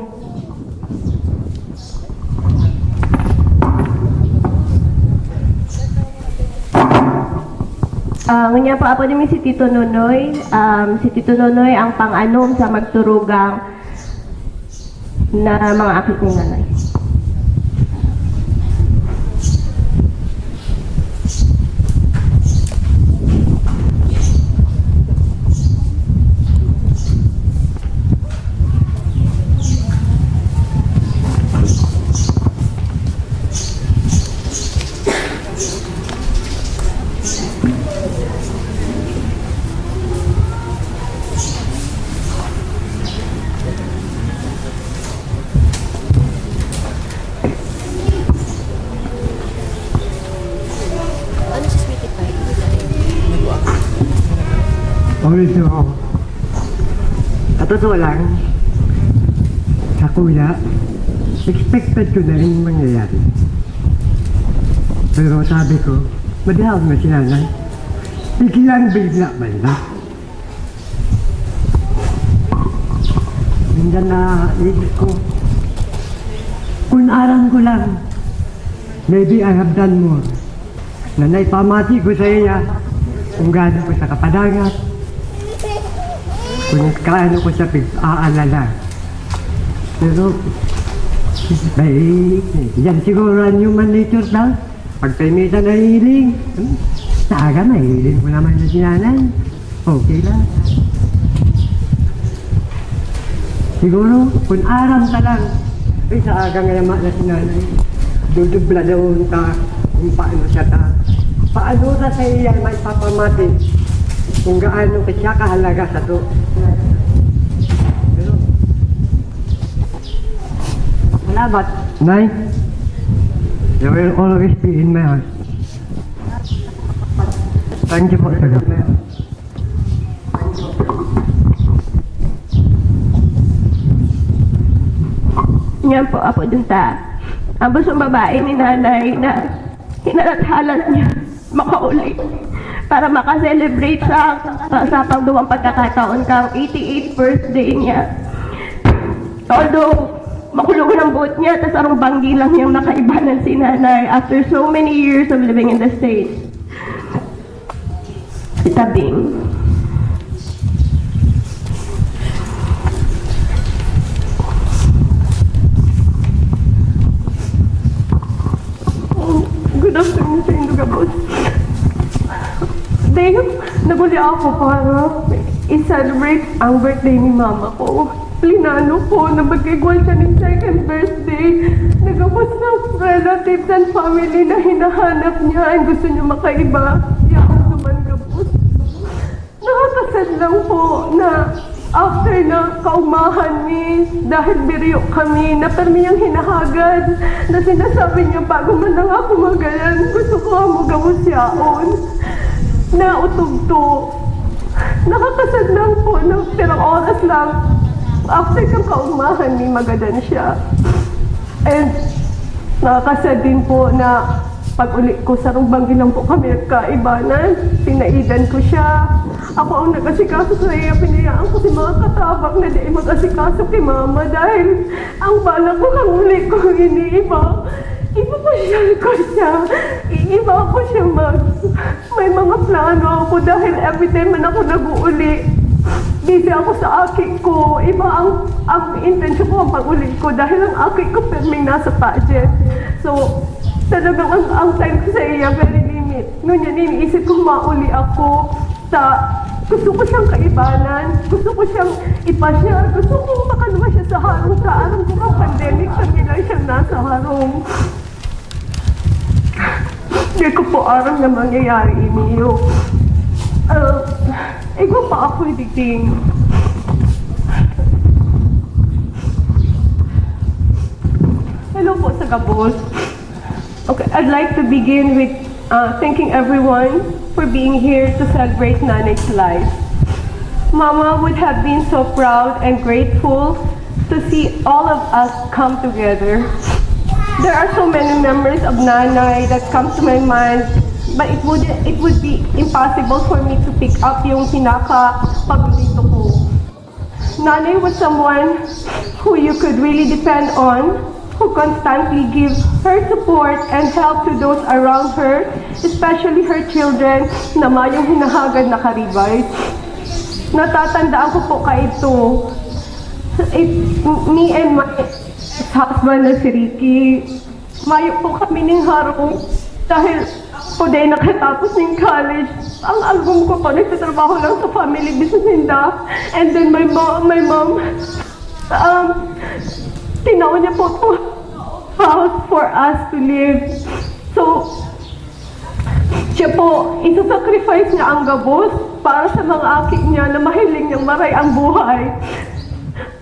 Ah, ngunyan po, apo nimi si Tito Nonoy. Um, si Tito Nonoy ang pang-anom sa magturugang na mga aki ni Nanay. Ito, sa totoo lang, sa kuya, expected ko na rin mangyayari. Pero sabi ko, madihaw na si nanay. Biglang bigla ba yun? Minsan na isip ko, kung aram ko lang, maybe I have done more. Na naipamati ko sa iya kung gaano ko sa kapadangat, kung kaano ko siya pig-aalala. Pero, may, yan siguro ang human nature daw. Pag tayo minsan nahihiling, hmm, sa aga mahihiling ko naman na si nanay. Okay lang. Siguro, kung aram ka lang, ay, sa aga nga naman na si nanay, dudubla doon ta, kung paano siya ta, paano sa sa iya may papamati, kung gaano ka siya kahalaga sa to. Pero, salamat. Nay, you will always be in my heart. Thank you po, sir. Yan po, Apo Junta. Ang busong babae ni nanay na hinalat-halat niya makauli para makaselebrate sa, sa pangduwang pagkakataon kang eighty-eighth birthday niya. Although, makulog ang buot niya, tas arong banggi lang niyang nakaibanan si nanay after so many years of living in the States. Itabing. Good afternoon sa inyo, gabos. Dave, naguli ako para i-celebrate ang birthday ni mama ko. Plinano ko na magkaigwal siya ning second birthday. Nagabos na relatives and family na hinahanap niya and gusto niya makaiba. Yaon naman gabos. Nakakasad lang po na after na kaumahan mi, dahil biryo kami, na permi niyang hinahagad, na sinasabi niya, "Bago man lang ako magayan, gusto ko ang magabos yaon." Nautugto. Nakakasad lang po na pirang oras lang after kang kaumahan mi, magadan siya. And nakakasad din po na pag-uli ko, sarong banggi lang po kami nagkaibanan. Pinaidan ko siya. Ako ang nag-asikaso sa iya, pinayaan ko si mga katabang na di mag-asikaso kay mama dahil ang balak ko kang uli ko iniiba. Ipapasyal ko siya. Iiba ko siya mag... May mga plano ako dahil every time man ako nag-uuli, busy ako sa aki ko. Iba ang, ang intensyon ko ang pag-uli ko dahil ang aki ko perming nasa pageant. So, talagang ang, ang time ko sa iya very limit. Ngunyan, iniisip ko, mauli ako sa, gusto ko siyang kaibanan, gusto ko siyang ipasyal, gusto ko makalabas siya sa harong sa aram ko ang pandemic, kami lang siyang nasa harong. Di ko po aram na mangyayari ini. Ah, igwa pa ako, Diding. Hello po sa gabos. Okay, I'd like to begin with uh, thanking everyone for being here to celebrate Nanay's life. Mama would have been so proud and grateful to see all of us come together. There are so many memories of Nanay that come to my mind, but it would it would be impossible for me to pick up yung pinaka paborito ko. Nanay was someone who you could really depend on, who constantly gives her support and help to those around her, especially her children na mayong hinahagad na karibay. Natatandaan ko po kaito, it, me and my ex-husband na si Ricky, mayo po kami ning harong dahil po dahil nakatapos ng college. Ang album ko po, nagtatrabaho lang sa family business ninda. And then my mom, my mom, um, tinaw niya po to house for us to live. So, siya po, isa-sacrifice niya ang gabos para sa mga aki niya na mahiling niyang maray ang buhay.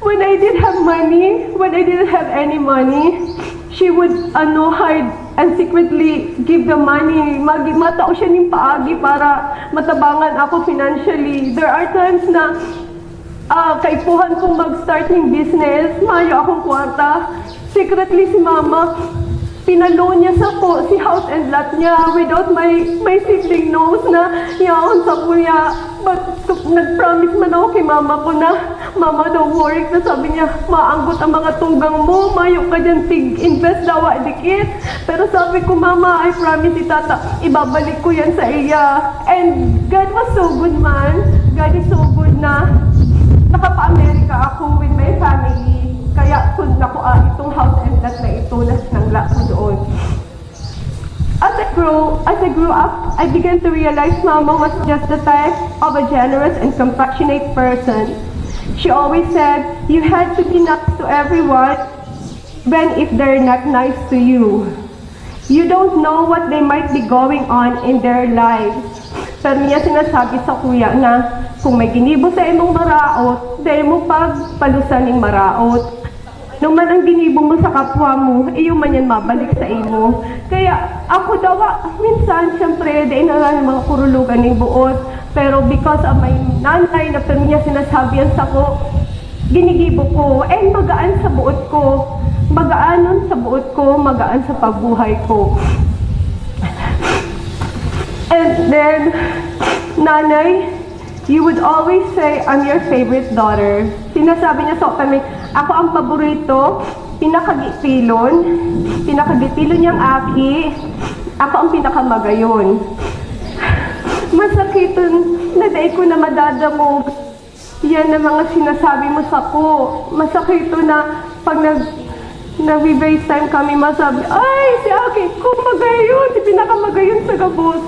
When I did have money, when I didn't have any money, she would, ano, hide and secretly give the money. Mag matao siya ning paagi para matabangan ako financially. There are times na ah, kaipuhan kong mag-start ning business, mayo akong kwarta. Secretly si mama, pinaloan niya sako si house and lot niya without my, my sibling knows na yaon sa kuya. But nag-promise man ako kay mama ko na, "Mama, don't worry," na sabi niya, "Maanggot ang mga tugang mo, mayo ka dyan tig-invest dawa dikit." Pero sabi ko, "Mama, I promise si Tata, ibabalik ko yan sa iya." And God was so good man. God is so good na nakapa-Amerika ako with my family. Kaya kun nakuha itong house and lot na ito na sinangla ko doon. As I grow, as I grew up, I began to realize Mama was just the type of a generous and compassionate person. She always said, "You had to be nice to everyone, even if they're not nice to you. You don't know what they might be going on in their lives." Pero niya sinasabi sa kuya na kung may ginibo sa imong maraot, dai mo pagpalusan ning maraot. Ano man ang ginibo mo sa kapwa mo, iyo man yan mabalik sa imo. Kaya ako daw, ah, minsan, siyempre, dai na lang mga kurulugan ning buot. Pero because of my nanay na pero niya sinasabi yan sako, ginigibo ko, and magaan sa buot ko. Magaanon sa buot ko, magaan sa pagbuhay ko. And then, Nanay, you would always say, "I'm your favorite daughter." Sinasabi niya sa kami, "Ako ang paborito, pinakagitilon, pinakagitilon niyang aki, ako ang pinakamagayon." Masakiton na dai ko na madadangog. Yan ang mga sinasabi mo sako. Masakit to na pag nag, nagbe-FaceTime kami, masabi, "Ay, si Aki ko, magayon, si pinakamagayon sa gabos."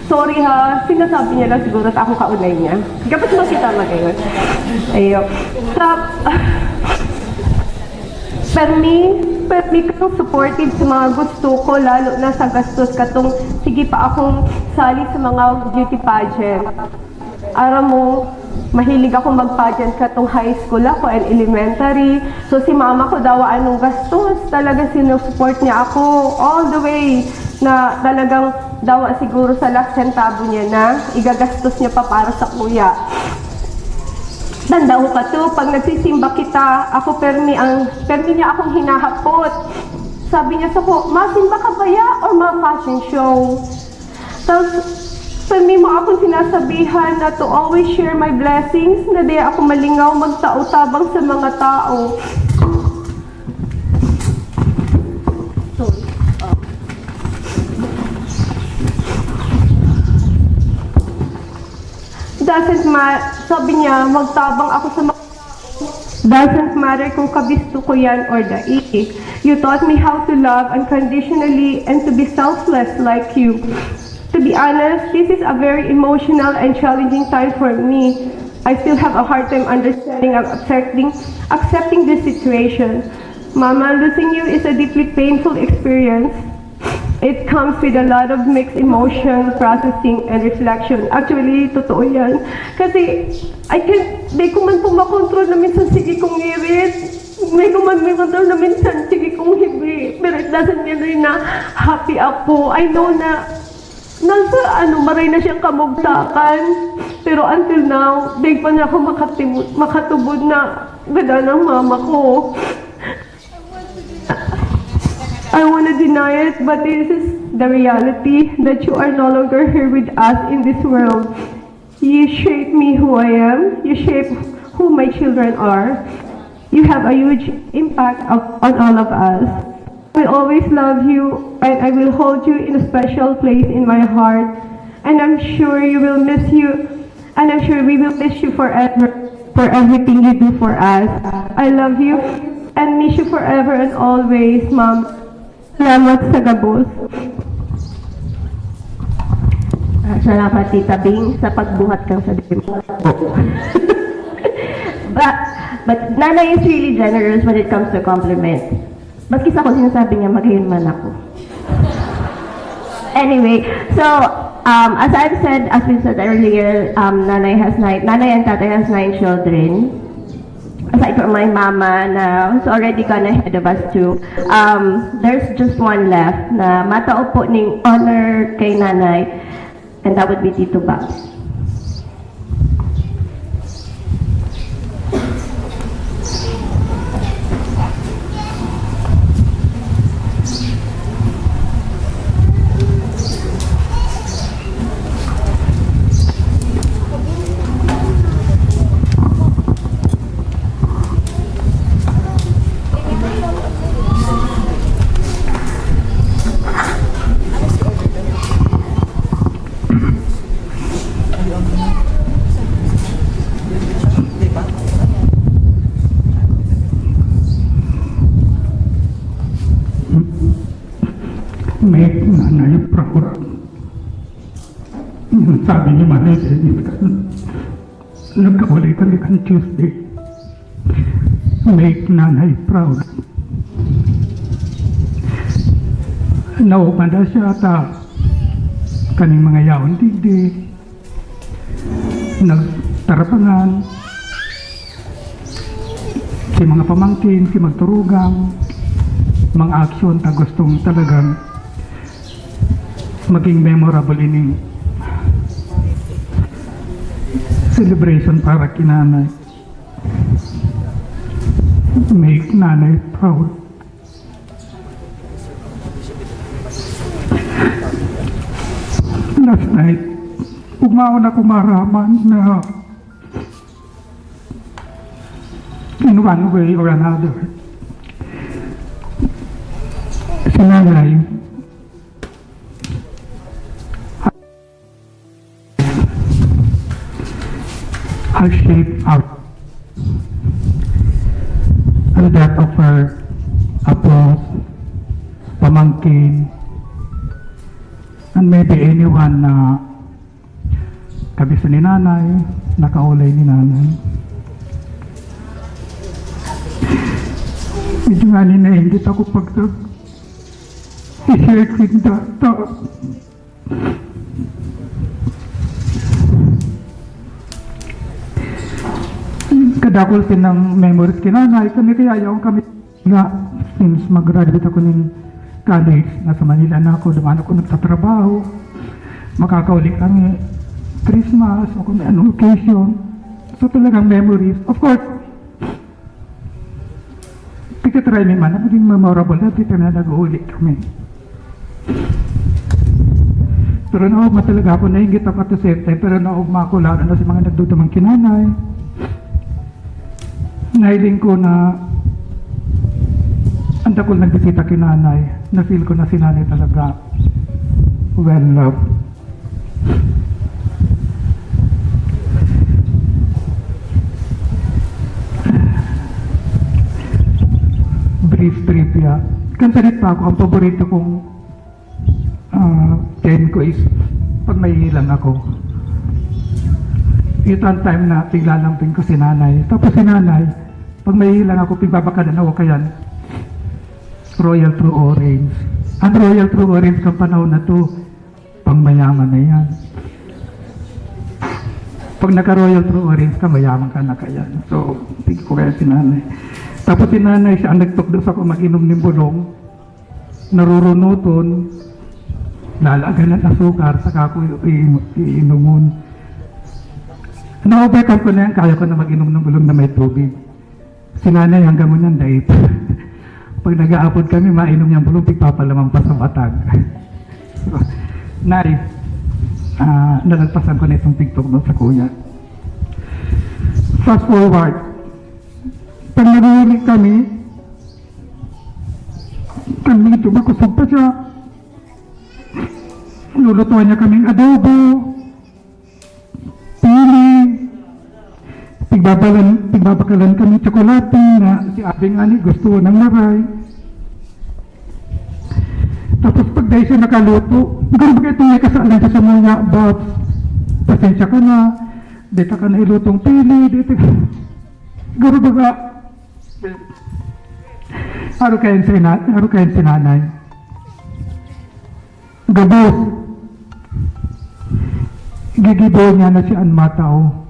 Sorry ha, sinasabi niya lang siguro at ako kaunay niya. Gabos mo kita magayon. Ayo. Sa, permi, permi kang supportive sa mga gusto ko, lalo na sa gastos katong sige pa akong sali sa mga beauty pageant. Aram mo, mahilig ako mag-pageant katong high school ako and elementary. So, si mama ko daw anong gastos, talaga sinusupport niya ako all the way na talagang dawa siguro sa last centavo niya na igagastos niya pa para sa kuya. Tanda ko pa to, pag nagsisimba kita, ako permi ang, permi niya akong hinahapot. Sabi niya sako, "Masimba ka baya or ma-fashion show?" Tapos, permi mo akong sinasabihan na to always share my blessings, na di ako malingaw magtao tabang sa mga tao. Sorry. Doesn't ma-, sabi niya, "Magtabang ako sa mga Doesn't matter kung kabisto ko yan or dai. You taught me how to love unconditionally and to be selfless like you." To be honest, this is a very emotional and challenging time for me. I still have a hard time understanding and accepting, accepting this situation. Mama, losing you is a deeply painful experience. It comes with a lot of mixed emotion, processing, and reflection. Actually, totoo yan. Kasi, I can't, di ko man po makontrol na minsan sige kong ngirit. May ko man may kontrol na minsan sige kong hibi. Pero it doesn't mean rin na happy ako. I know na nasa ano, maray na siyang kamugtakan. Pero until now, di pa niya ako makatibu-, makatubod na gada ng mama ko. I want to deny it, but this is the reality that you are no longer here with us in this world. You shape me who I am. You shape who my children are. You have a huge impact of, on all of us. I will always love you, and I will hold you in a special place in my heart. And I'm sure you will miss you, and I'm sure we will miss you forever for everything you do for us. I love you and miss you forever and always, Mom. Salamat sa gabos. Ah, salamat, Tita Bing, sa pagbuhat kang sa demo. But, but Nanay is really generous when it comes to compliment. Maski sa ako, sinasabi niya, "Magayon man ako." Anyway, so, um, as I've said, as we said earlier, um, Nanay has nine, Nanay and Tatay has nine children. Aside from my mama na who's already gone ahead of us too, um, there's just one left na matao po ning honor kay nanay, and that would be Tito Babs. Make Nanay proud. Yung sabi ni Manay Dennis kan, nagkaulay kami kan Tuesday. Make Nanay proud. Naumada siya ata kaning mga yaon digdi. Nagtarapangan, si mga pamangkin, si magturugang, mga aksyon ta gustong talagang maging memorable ining celebration para ki Nanay. Make Nanay proud. Last night, ugmaon ako maraman na in one way or another, si Nanay has shaped out ang death of her apo, pamangkin, and maybe anyone na kabisto ni Nanay, nakaulay ni Nanay. Medyo nga ni nainggit ako pag i-share ko yung data. Kadakul sinang memories ki Nanay, kami kaya yaon kami nga since mag-graduate ako ning college, nasa Manila na ako, duman ako nagtatrabaho, makakauli kami Christmas o kung may anong occasion. So talagang memories. Of course, Pagka-try mi man, naging memorable na, dito na nag-uuli kami. Pero naugma talaga ako, nainggit ako at the same time, pero naugma ako, lalo na sa mga nagdudumang ki Nanay. Nahiling ko na ang dakul nagbisita ki Nanay, na-feel ko na si Nanay talaga well loved. Brief trivia. Kan sadit pa ako, ang paborito kong, ah, game ko is pag may ilang ako. Ito ang time na piglalambing ko si Nanay. Tapos si Nanay, pag may ilang ako, pigbabakadan ako kayan. Royal True Orange. Ang Royal True Orange kan panahon na to, pangmayaman na yan. Pag naka-Royal True Orange ka, mayaman ka na kayan. So, tingin ko kaya si Nanay. Tapos si Nanay, siya ang nagtukdo sa ako mag-inom ng bulong. Narurunuton, lalagan ng asukar, saka ako i-, i-, iinomon. Na-overcome ko na yan, kaya ko na mag-inom ng bulong na may tubig. Si Nanay hanggang ngunyan, dai pa. Pag nag-aapod kami, mainom niyang bulong, pigpapalaman pa sa batag. So, Nay, ah, nalagpasan ko na itong tigtok doon sa kuya. Fast forward, pag nag-uuli kami, kan medyo makusog pa siya, lulutuan niya kaming adobo, pili, pigbabalan, pigbabakalan kami tsokolate na si Abing ani gusto ng maray. Tapos pag dahil siya nakaluto, garo ba itong may kasalan sa samuya, Babs? Pasensya ka na, dito ka na ilutong pili, dito. Garo ba ka? Aro kayo si na-, aro kayo si Nanay. Gabos. Gigibo niya na si Anmatao.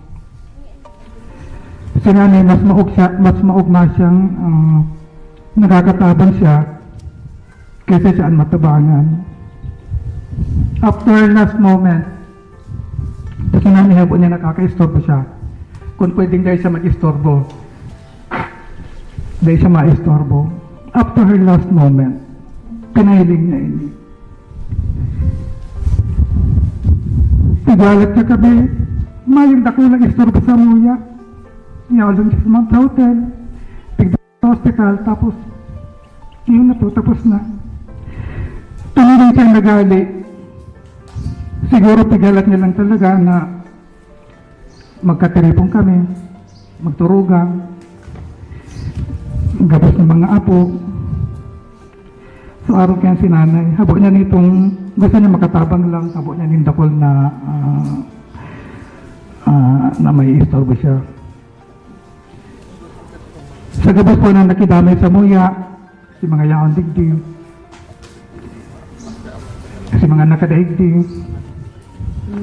Si nanay, mas maog siya, mas maog na siyang, ah, nakakatabang siya kaysa siya an matabangan. After last moment, si nanay, habo niya nakakaistorbo siya. Kung pwedeng dai siya mag-istorbo, dai siya maistorbo. After her last moment, pinahiling niya ini. Pigalat niya kami, mayong dakulang istorbo sa muya. Iyaulong siya sa Mount Hotel. Tigda sa hospital, tapos, yun na po, tapos na. Tumiling siya naghali. Siguro pigalat niya lang talaga na magkatiripon kami, magturugang, gabos ng mga apo. So, araw kaya si nanay, habo niya nitong, gusto niya makatabang lang, habo niya nin dakul na, ah, ah, na may istorbo siya. Sa gabos po na nakidamay sa muya, si mga yaon digdi, si mga nakadaigdi,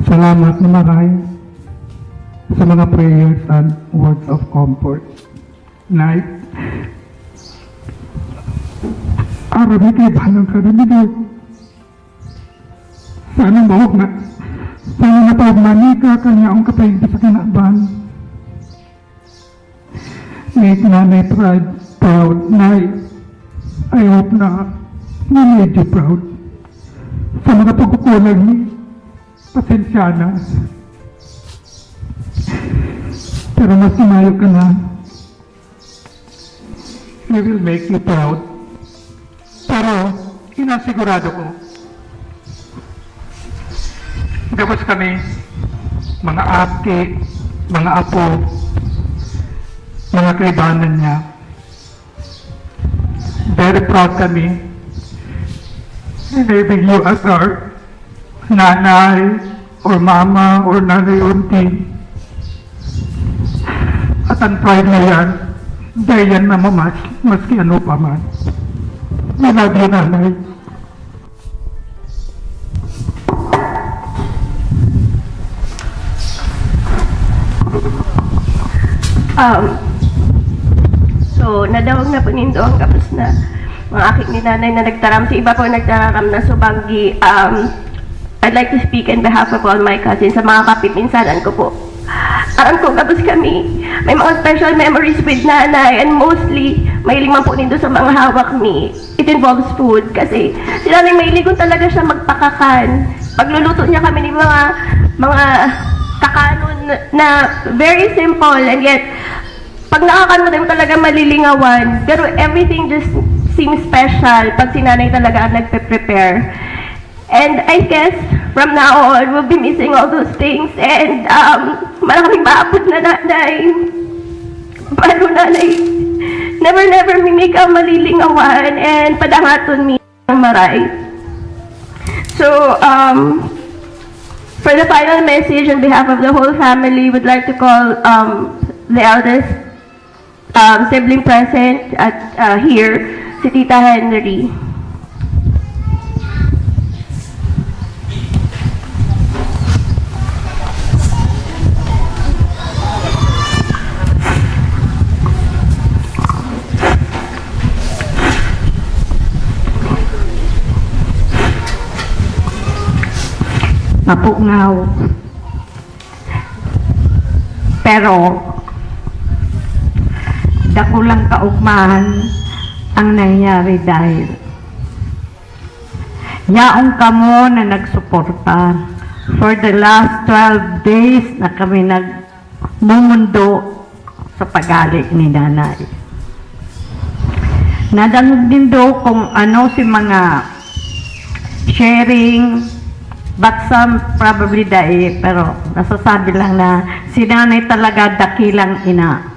salamat na maray sa mga prayers and words of comfort. Nay, aram mi kaibahan ka na, Didit. Sana maog na, sana napaog na ni ka kanya ang kapayag sa kinaban. Make nanay proud, proud, Nay. I hope na, na medyo proud. Sa mga pagkukulang ni, pasensya na. Pero mas mayo ka na. We will make you proud. Pero, inasigurado ko, gabos kami, mga aki, mga apo, mga kaibanan niya, very proud kami in having you as our nanay, or mama, or nanay, auntie. At ang pride na yan, dahil yan na mamas, maski ano pa man. We love you, nanay. Um, so, nadawag na po nindo ang gabos na mga aki ni nanay na nagtaram. Sa iba po nagtararam na subanggi. Um, I'd like to speak in behalf of all my cousins, sa mga kapipinsanan ko po. Aram ko, gabos kami. May mga special memories with nanay, and mostly, mahiling man po nindo sa mga hawak mi. It involves food kasi si nanay mahilig talaga siya magpakakan. Pagluluto niya kami ng mga, mga kakanon na very simple, and yet pag nakakan mo, di mo talaga malilingawan. Pero everything just seems special pag si nanay talaga ang nagpe-prepare. And I guess, from now on, we'll be missing all those things. And um, maraming maapod na nanay. Pero nanay, never, never mi ka malilingawan and padangaton mi ang maray. So, um, for the final message on behalf of the whole family, would like to call um, the eldest um, sibling present at uh, here, si Tita Henry. Mapungaw. Pero, dakulang kaugmahan ang nangyari dahil yaon kamo na nagsuporta. For the last twelve days na kami nagmumundo sa paghale ni Nanay. Nadangog nindo kung ano si mga sharing, but some probably dai, pero nasasabi lang na si Nanay talaga dakilang ina.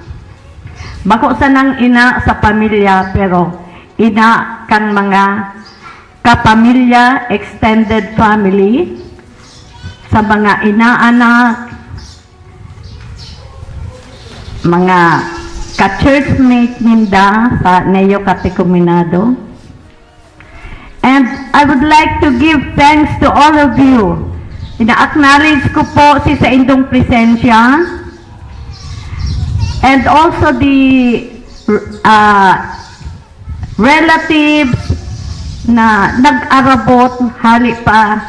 Bako sanang ina sa pamilya, pero ina kan mga kapamilya, extended family, sa mga inaanak, mga ka-churchmate ninda sa Neo Catecumenado. And I would like to give thanks to all of you. Ina-acknowledge ko po si saindong presensya. And also the uh, relatives na nag-arabot hali pa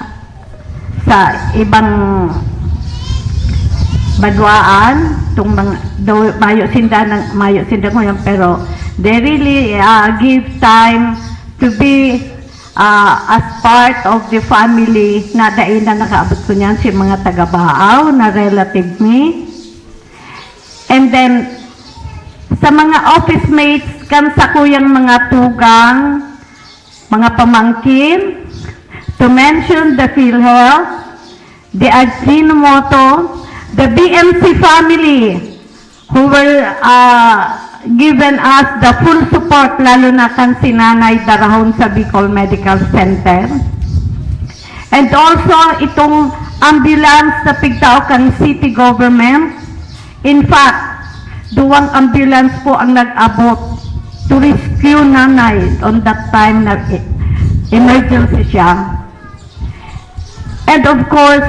sa ibang banwaan, itong mga, do, mayo sinda, ng, mayo sinda ngayon, pero they really uh, give time to be uh, as part of the family na dai na nakaabot ko niyan si mga taga-Baaw na relative mi. And then, sa mga office mates kan sakuyang mga tugang, mga pamangkin, to mention the PhilHealth, the Ajinomoto, the B M C family, who were uh, given us the full support, lalo na kan si Nanay Darahon sa Bicol Medical Center. And also, itong ambulance na pigtao kan city government. In fact, duwang ambulance po ang nag-abot to rescue Nanay on that time na e-, emergency siya. And of course,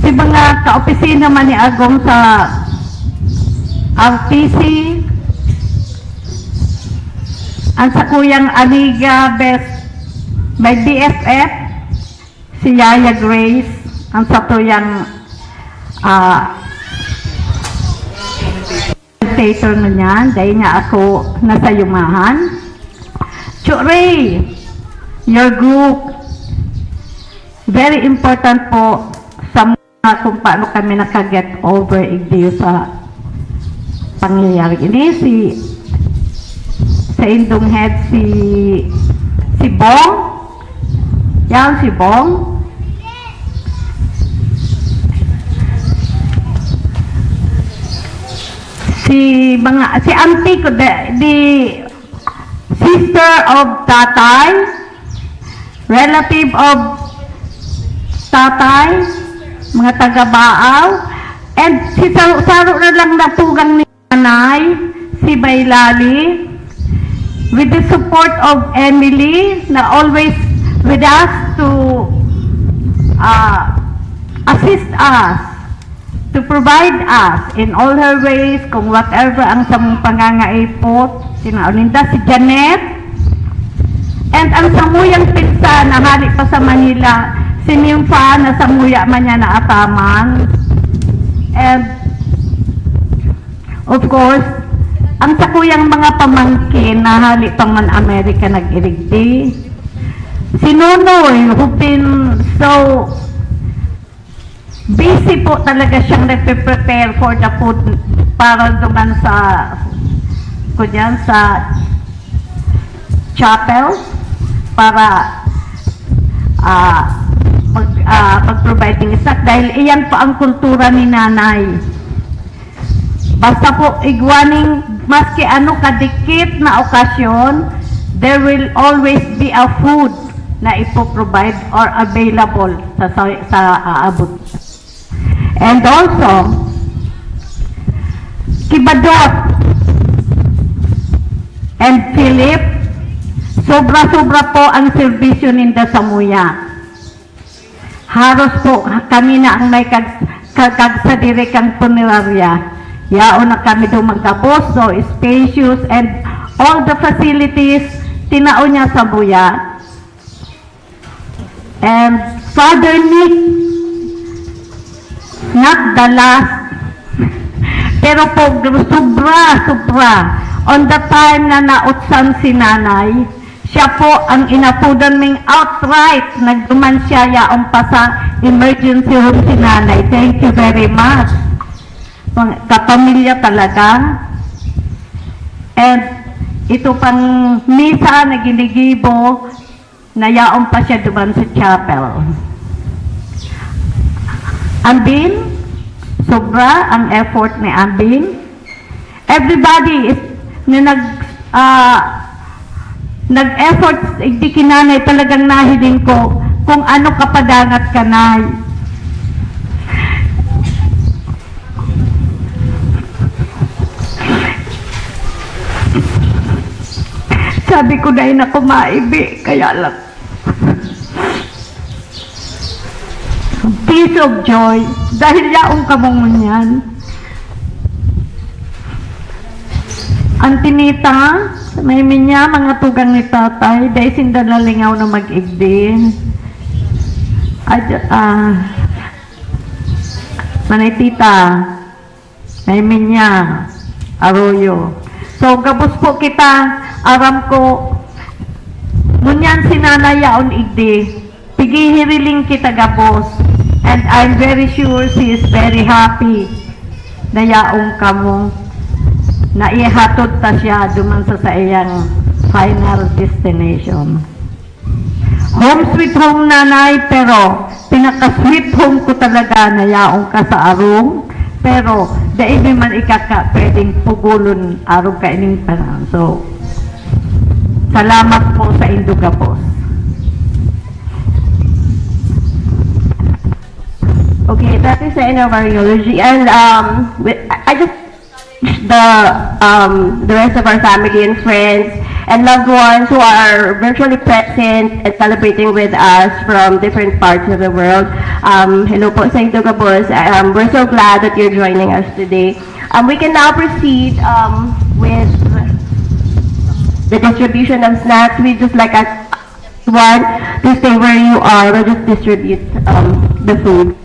si mga kaopisina man ni Agong sa R T C, ang sakuyang amiga, best, may B F F, si Yaya Grace, ang satuyang ah, dictator na niyan, dahil nga ako nasayumahan. Churay, your group, very important po sa mga kung paano kami naka-get over igdiyo sa pangyayari ini. Si, sa indong head, si, si Bong. Yan, si Bong. Si mga, si auntie ko, the, the sister of tatay, relative of tatay, mga taga-Baaw, and si saro-saro na lang na tugang ni Nanay, si Bailali, with the support of Emily, na always with us to uh, assist us, to provide us in all her ways, kung whatever ang samong pangangaipot, tinaon ninda si Janet. And ang samuyang pinsan na hali pa sa Manila, si Nympha, na samuya man niya naataman. And of course, ang sakuyang mga pamangkin na hali pa man Amerika nag-irigdi. Si Nonoy, who been so busy po talaga siyang nagpe-prepare for the food para duman sa, kunyan, sa chapel para ah, mag, ah, mag-provide ng snack dahil iyan po ang kultura ni Nanay. Basta po, igwaning maski ano kadikit na okasyon, there will always be a food na ipo-provide or available sa, sa, sa aabot. And also, Kibadot and Philip, sobra-sobra po ang serbisyo ninda samuya. Haros po kami na ang may kag-, kag-, kagsadiri kang punerarya. Yaon na kami duman gabos, so spacious and all the facilities, tinao niya samuya. And Father Nick, not the last, pero po, sobra, sobra. On the time na nautsan si Nanay, siya po ang inapodan ming outright. Nagduman siya yaon pa sa emergency room si Nanay. Thank you very much. Mga kapamilya talaga. And ito pang misa na ginigibo, nayaon pa siya duman sa chapel. Ambin, sobra ang effort ni Ambin. Everybody is, na nag, ah, nag-effort, igdi ki Nanay, talagang nahiling ko kung ano kapadangat ka, Nay. Sabi ko, "Dai na ko maibi, kaya lang." Peace of joy, dahil yaon kamong ngunyan. Antinita, may minya, mga tugang ni tatay, dai sinda nalingaw na mag-igdi. Ad-, ah, Manay Tita, may minya, Arroyo. So, gabos po kita, aram ko, ngunyan si Nanay yaon igdi. Pighihiriling kita gabos, and I'm very sure she is very happy na yaon kamo, na ihatod ta siya duman sa saiyang final destination. Home sweet home, Nanay, pero pinaka-sweet home ko talaga na yaon ka sa arong, pero dai mi man ika ka pwedeng pugulon arog kaining panahon. So, salamat po sa indo gabos. Okay, that is the end of our eulogy. And, um, we, I I just the, um, the rest of our family and friends and loved ones who are virtually present and celebrating with us from different parts of the world. Um, hello po sa indo gabos. Um, we're so glad that you're joining us today. Um, we can now proceed, um, with the distribution of snacks. We just like us one to stay where you are. We'll just distribute, um, the food.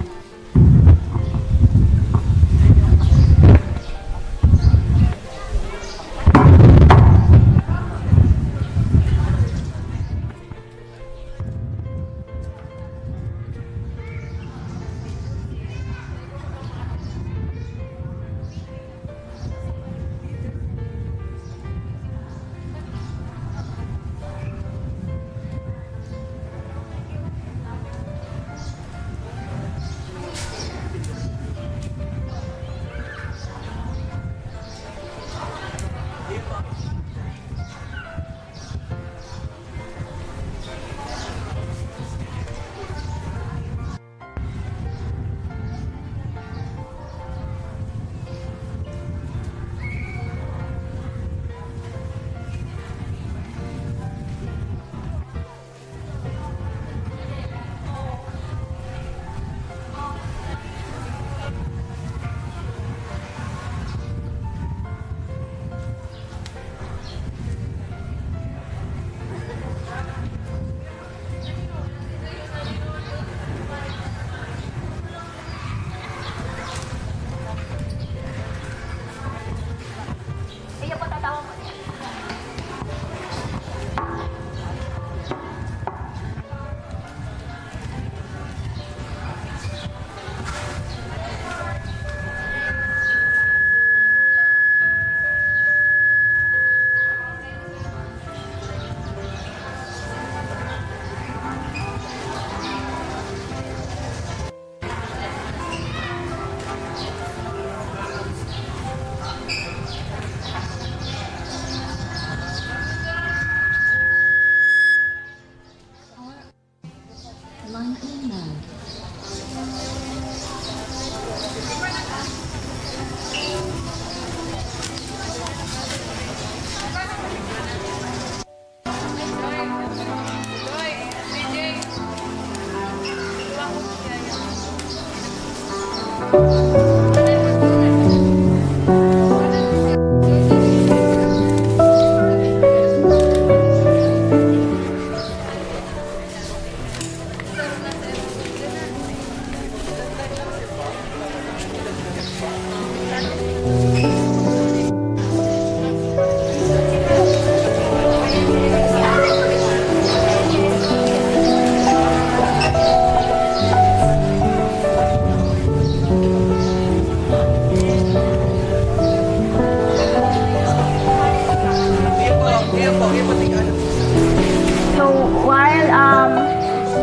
So, while, um,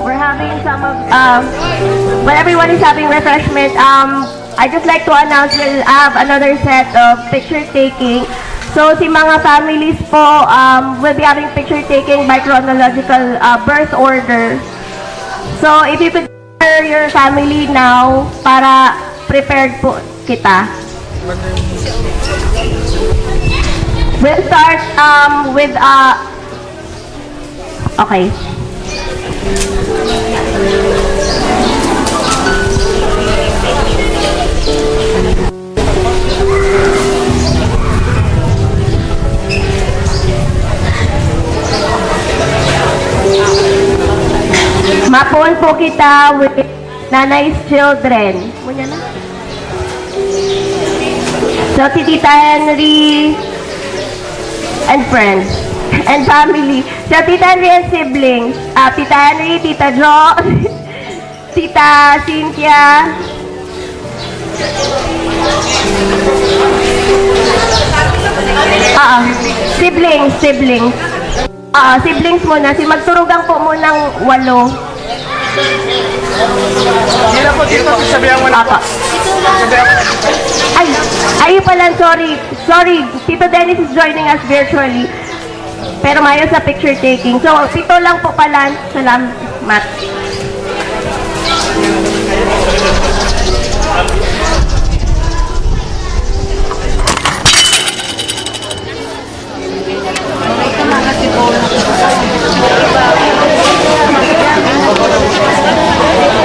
we're having some of, um, while everyone is having refreshment, um, I just like to announce we'll have another set of picture taking. So, si mga families po, um, will be having picture taking by chronological, uh, birth order. So, if you could gather your family now para prepared po kita. We'll start, um, with, uh, okay. Hapon po kita with Nanay's children. Ngunyan na. So, si Tita Henry and friends and family. So, Tita Henry and siblings. Ah, Tita Henry, Tita Jo, Tita Cynthia. Ah, siblings, siblings. Ah, siblings muna. Si magturugang po munang walo. Hindi na po, dito, sasabihan mo na po. Apa? Sasabihan mo na po. Ay, ayun pala, sorry. Sorry, Tito Dennis is joining us virtually. Pero mayo sa picture taking. So, pito lang po pala. Salamat.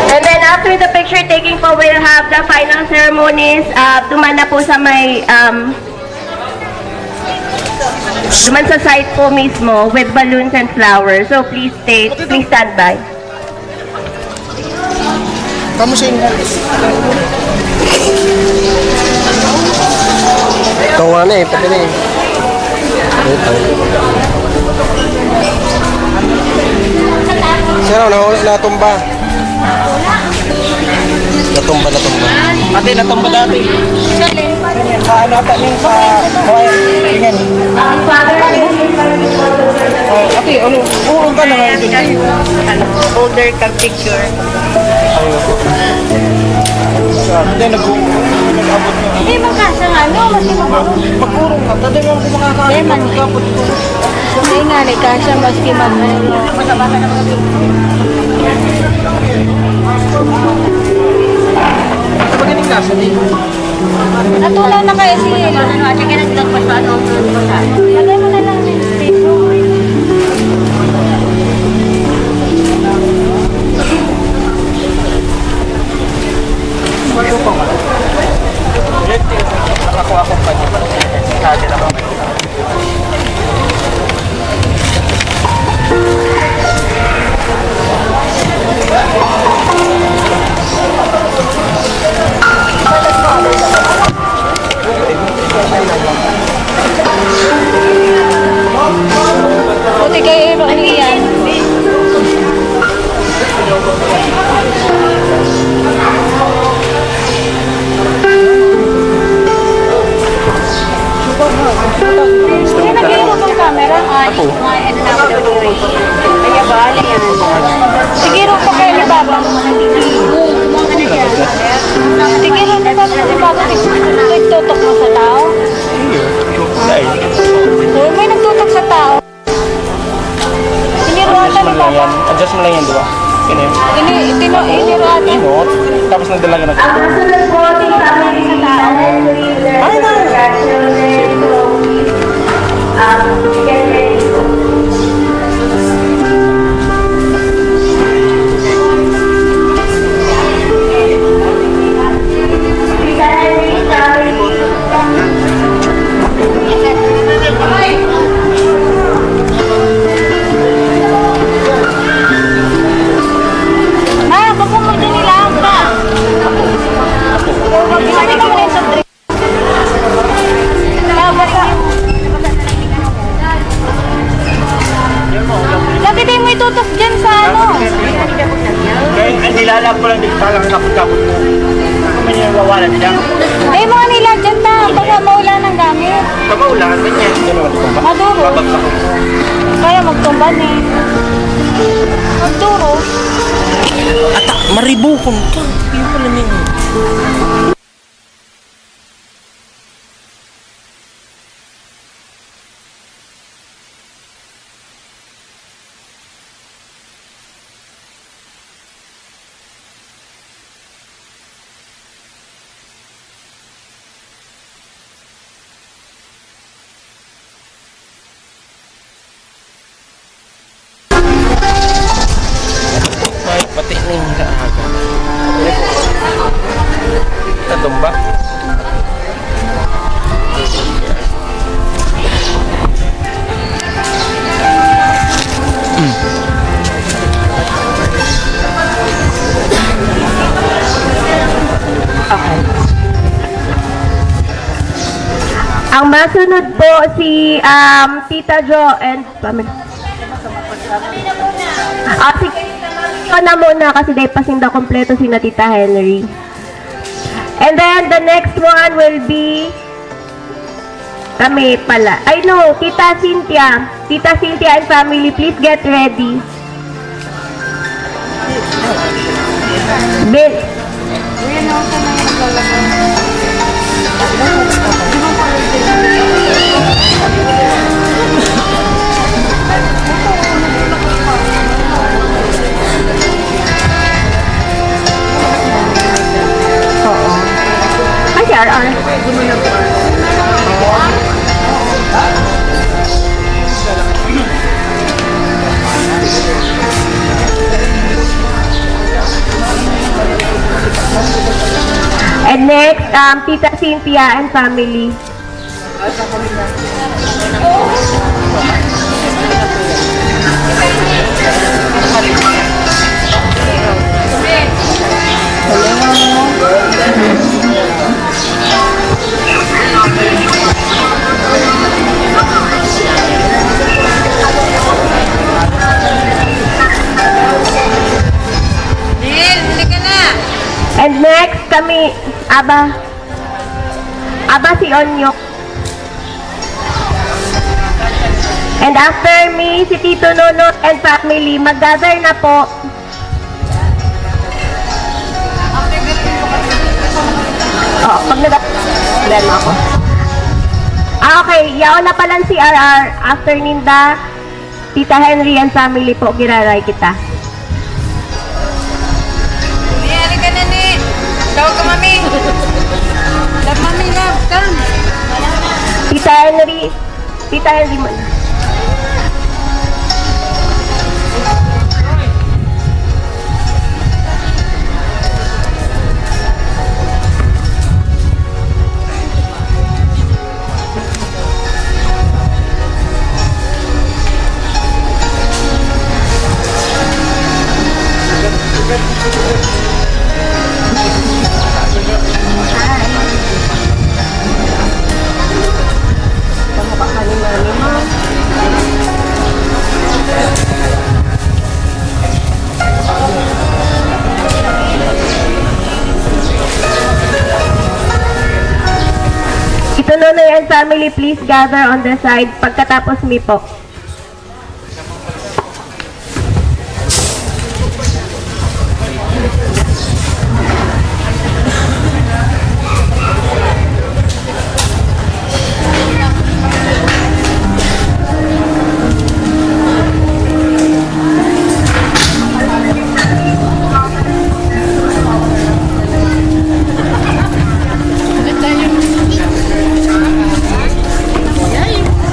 And then after the picture taking po, we'll have the final ceremonies. Uh, duman na po sa may, um, duman sa site po mismo with balloons and flowers. So please stay, please stand by. Kamusin. Ito nga na eh, pati na eh. Ito. Sino, na, natumba? Natumba, natumba. Ate, natumba dati. Sa ano ata ning sa Hawaii? Ganyan. Ate, ano? Oo, ka na ngayon dun. Ano, folder ka picture. Hindi, nag-, nag-abot na. Hindi, magkasa nga, no? Mas magkasa. Magkurong ka. Tadi nga ako makakain. Hindi, man. Magkapot ko. Hindi nga, nagkasa, maski mag-, ano. Magaling nasa din. Natulaw na kaya si Hilo. Ano, ate, ka nagdagpas pa, ano, ano, ano, ano. Lagay mo na lang yung tissue. Ako, ako, pag-, sabi na ba? Buti kayo, ano yan? Hindi, nag-iwan ng camera. Ako. Kaya ba, ano yan? Sige, ro pa kayo ni Baba. Sige, ro pa kayo ni Baba. Nagtutok mo sa tao? Hindi. Dahil. Oh, may nagtutok sa tao. Iniruatan ni Papa. Adjust mo lang yan, di ba? Yun eh. Ini-, itino-, iniruatan. Inot. Tapos nagdala ka na. Ang susunod po, si Family Ay, na. Congratulations. Um, get ready po. Ma, baka mo din nila ang pa. Lagi din mo itutok dyan sa ano. Kaya ang nilalang ko lang dito, parang kapot-kapot mo. Ano man yung wawalan dyan? Eh, mga nila dyan na, baka maulan ang gamit. Pag maulan, ganyan. Maduro. Babagsak ko. Kaya magtumba ni. Maduro. Ata, maribukon ka. Yun pala niya. Ay, pati ning sa aga. Natumba? Mm. Ang masunod po si, um, Tita Jo and pamil-, ah, sige, ikaw na muna kasi dahil pa sinda kompleto si na Tita Henry. And then the next one will be kami pala. Ay no, Tita Cynthia. Tita Cynthia and family, please get ready. Bin- Oo. Ay, si R R. And next, um, Tita Cynthia and family. Nel, huli ka na! And next, kami, Aba. Aba, si Onyok. And after me, si Tito Nono and family. Mag-gather na po. Oh, pag nag-, problema ako. Ah, okay. Yaon na pala si R R. After ninda, Tita Henry and family po, giraray kita. Ni, halika na, ni. Tawag ka, mami. Love, mami, love. Come. Tita Henry. Tita Henry mo. Ito, Nonoy and family, please gather on the side pagkatapos mi po.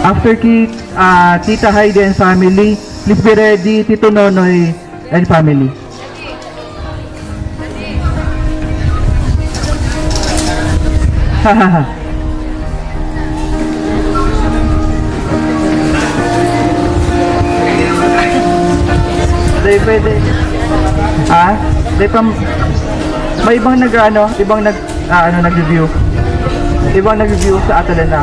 After ki-, ah, Tita Heidi and family, please be ready, Tito Nonoy and family. Di pwede. Ha? Di pa, may ibang nag-ano, ibang nag-, ah, ano, nag-review. Ibang nag-review sa Atalana.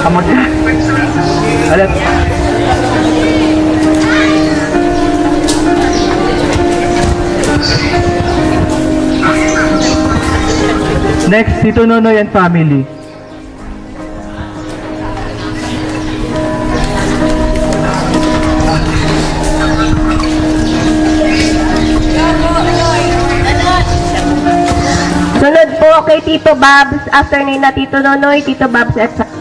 Amot ka. Alat. Next, Tito Nonoy and family. Sunod po kay Tito Babs, after ni na Tito Nonoy, Tito Babs at sa-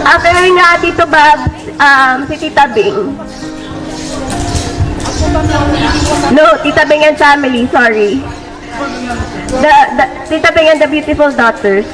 After nga Tito Bob, um, si Tita Bing. No, Tita Bing and family, sorry. The, the, Tita Bing and the beautiful daughters.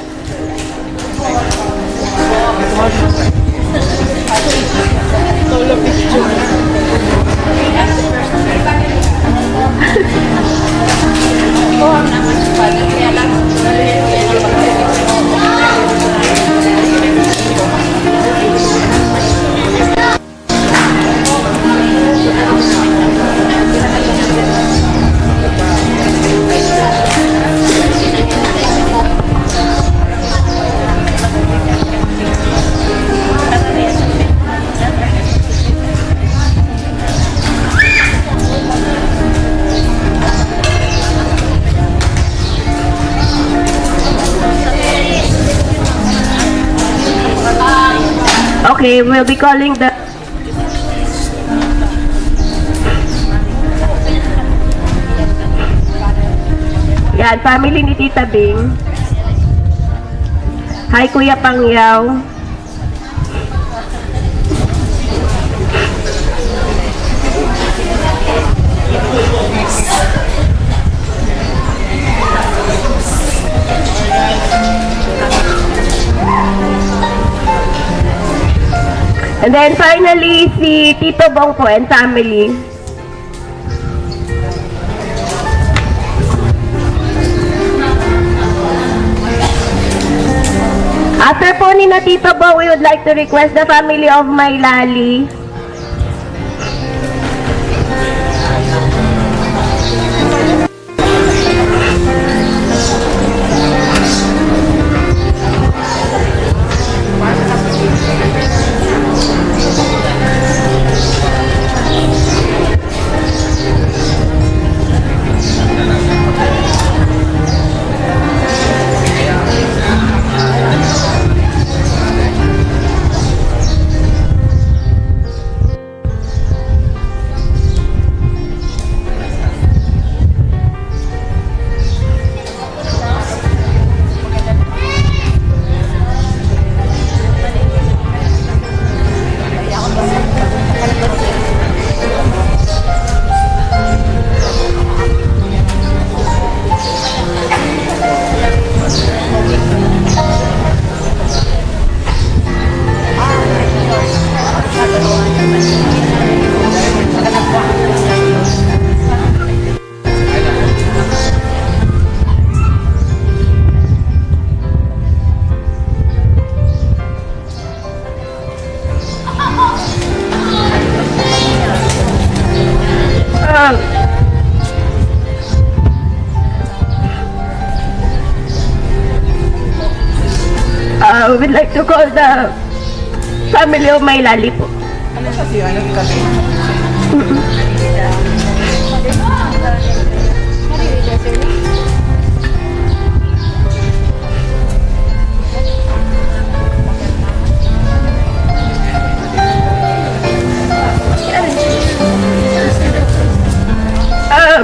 Okay, we'll be calling the Yan, family ni Tita Bing. Hi, Kuya Pangyaw. And then finally, si Tito Bong po and family. After po ni na Tito Bong, we would like to request the family of Maylali. Uh, we'd like to call the family of Maylali po. Ano sa siya? Ano yung gabi? Ah,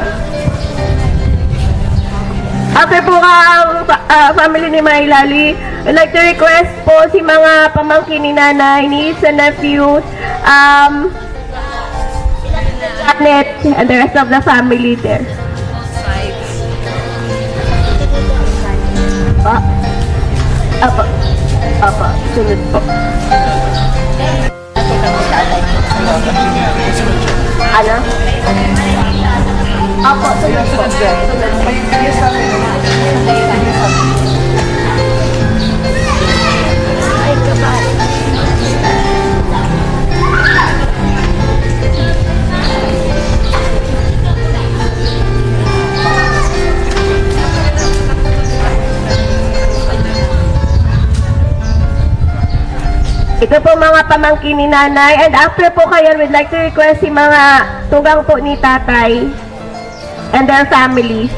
after po ang fa-, ah, family ni Maylali, I'd like to request po si mga pamangkin ni Nanay, niece and nephews, um, Janet, and the rest of the family there. Pa? Apa? Apa? Sunod po. Ano? Opo, sunod po. Ay, kabay. Ito po mga pamangkin ni Nanay. And after po kayan, we'd like to request si mga tugang po ni Tatay and their families.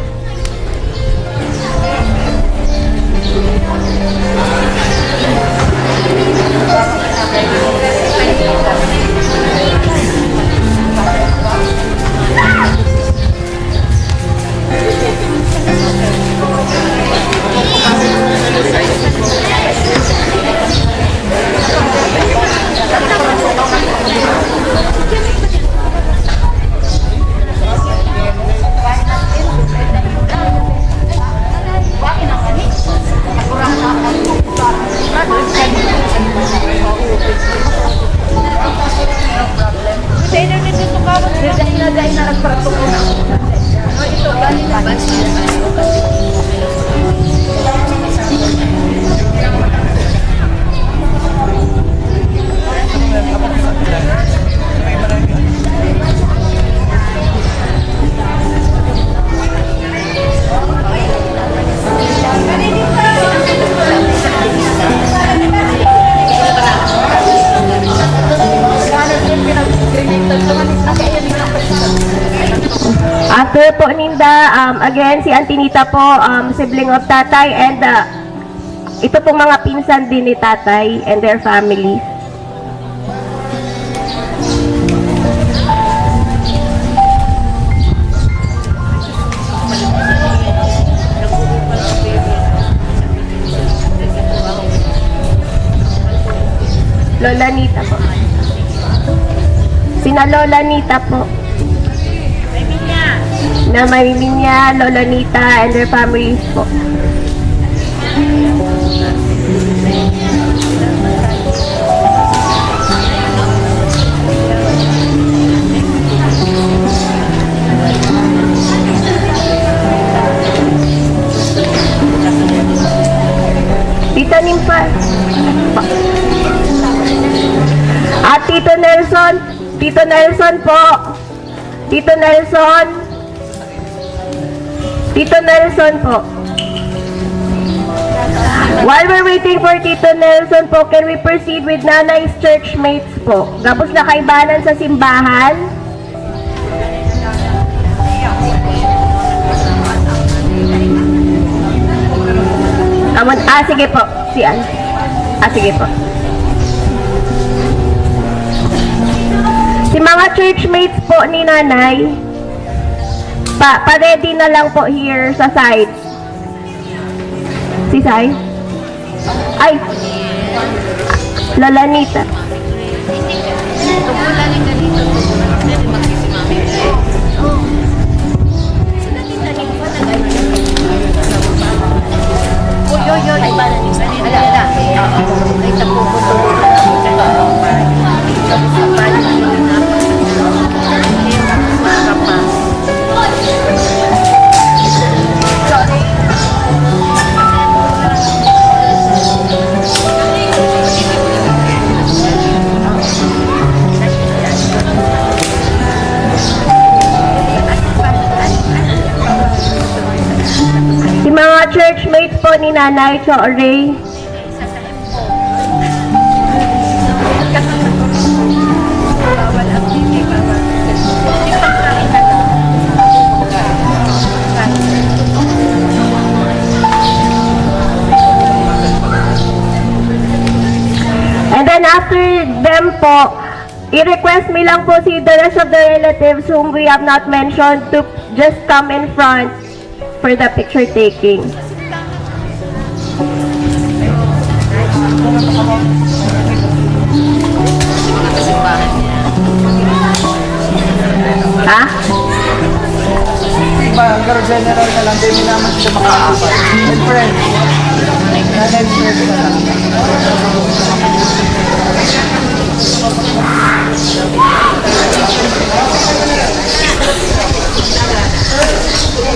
Sir po ninda, um, again, si Auntie Nita po, um, sibling of tatay, and, uh, ito pong mga pinsan din ni tatay and their family. Lola Nita po. Sina Lola Nita po. Na may Minya, Lola Nita, and their families po. Tita Nimpa. At Tito Nelson. Tito Nelson po. Tito Nelson. Tito Nelson po. While we're waiting for Tito Nelson po, can we proceed with Nanay's churchmates po? Gabos na kaibanan sa simbahan. Amon, ah, sige po. Si An. Ah, sige po. Si mga churchmates po ni Nanay, pa, pa-ready na lang po here sa side. Si Sai? Ay! Lola Nita. Si mga churchmates po ni Nanay Cho Ray. And then after them po, i-request mi lang po si the rest of the relatives whom we have not mentioned to just come in front for the picture taking. Ha? Iba, pero general na lang, di mo naman siya makakapag. And friends. Nanay friends na lang.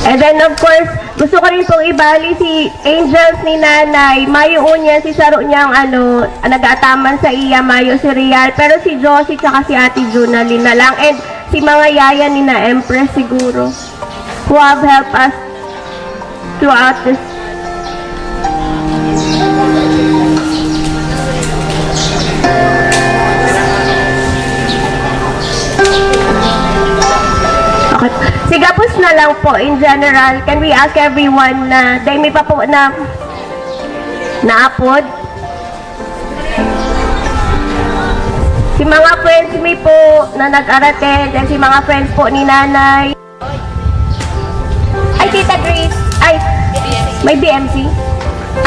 And then, of course, gusto ko rin pong ibali si Angels ni Nanay. Mayo unya si saro niyang, ano, nag-aataman sa iya, mayo si Real. Pero si Josie tsaka si Ate Junalyn na lang. And si mga yaya ni na Empress siguro, who have helped us throughout this. Okay. Sigapos na lang po, in general, can we ask everyone na dai mi pa po na naapod? Si mga friends mi po na nag-arattend, and si mga friends po ni Nanay. Ay, Tita Grace. Ay, may B M C?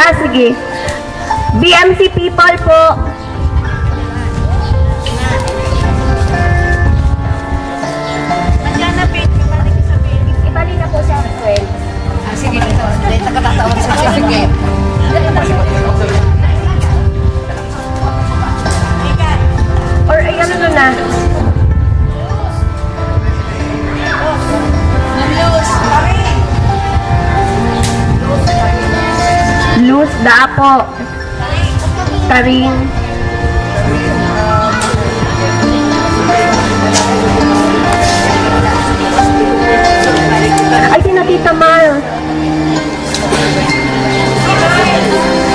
Ah, sige. B M C people po. Ibalik na po sa friend. Ah, sige. Dahil nakatatawa sa sige. Or, ay, ano na na? Luz Dapo. Karing. Ay, si na Tita Mar.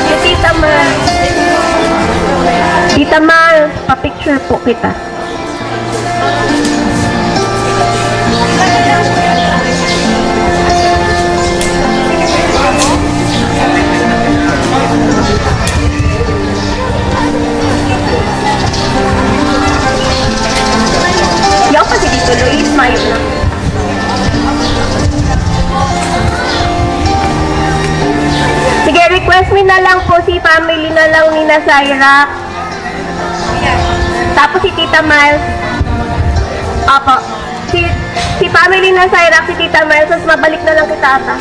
Si Tita Mar. Tita Mar, pa-picture po kita. Kami na lang po, si family na lang ni na Syrac. Tapos si Tita Miles. Opo. Si, si family na Syrac, si Tita Miles, tapos mabalik na lang kita ata.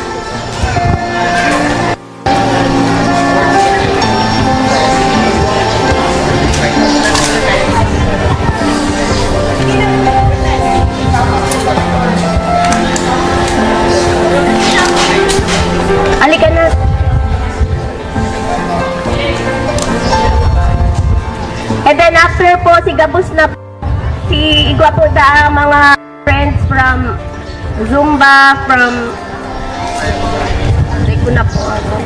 Halika na. And then after po, si gabos na po, si igwa po da ang mga friends from Zumba, from, hindi ko na po ano.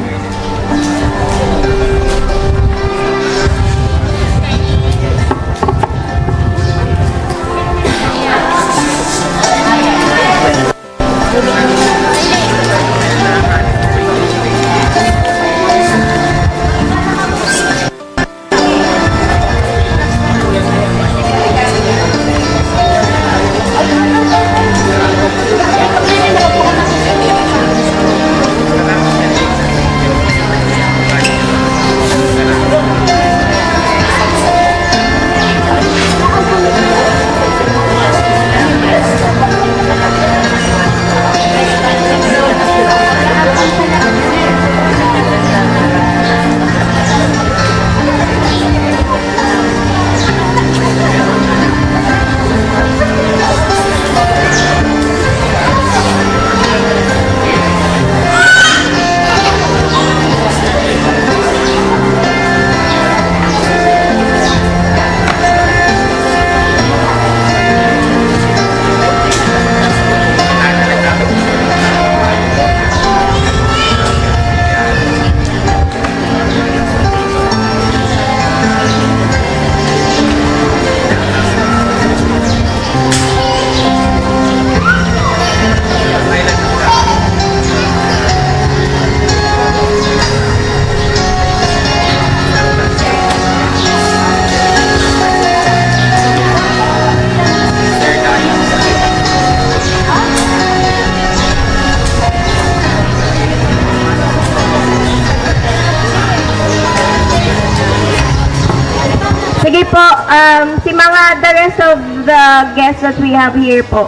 Sige po, um, si mga the rest of the guests that we have here po.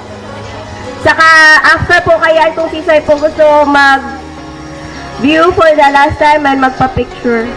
Saka after po, kaya kung si Soy po gusto mag-view for the last time and magpa-picture.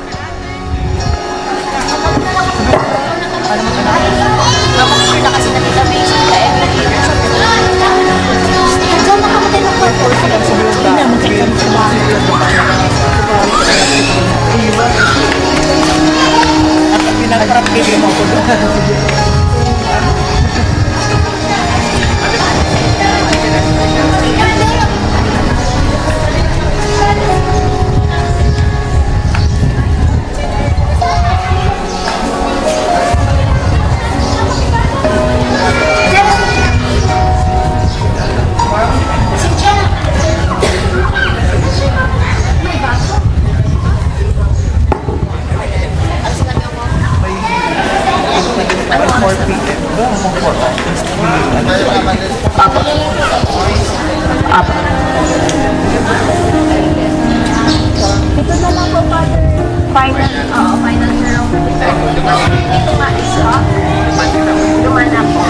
Apo. Apo. Ito na lang po, Father. Final. Oo, final na lang. Ito nga, isa. Luma na po.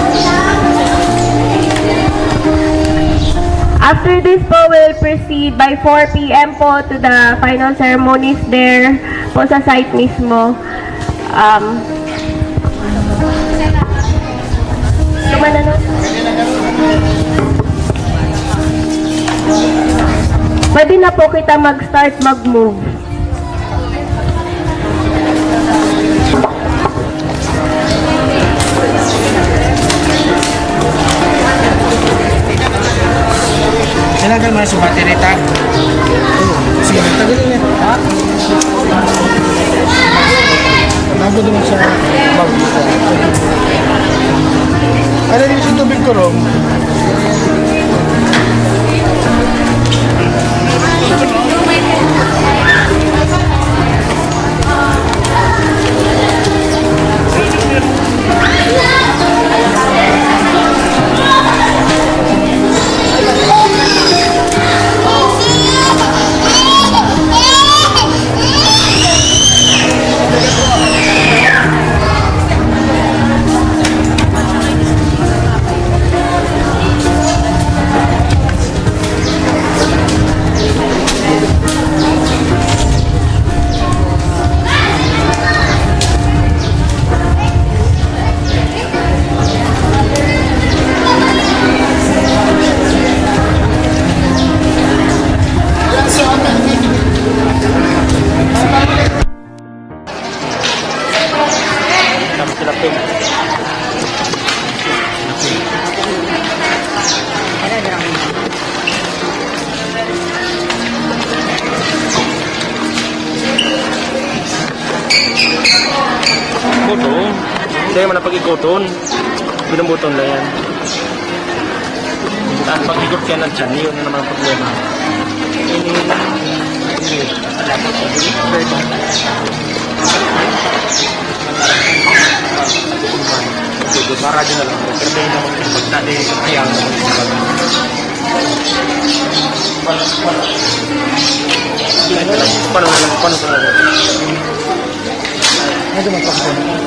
After this po, we'll proceed by four p m po to the final ceremonies there po sa site mismo. Um, Tumalano? Pwede na po kita mag-start mag-move. Kailangan mo na sa battery ta. Sige, tagalin niya. Ha? Ako doon sa bag. Ano din sa tubig ko, Rom? Ito, hindi man ang pag-ikoton. Binubuton lang yan. Ang pag-ikot kaya ng tiyan, yun na naman ang problema. Ini, ini, Ito, para din na lang. Pero dahil naman yung pagdali, kaya ang Paano na lang, paano na lang? Medyo mapakita.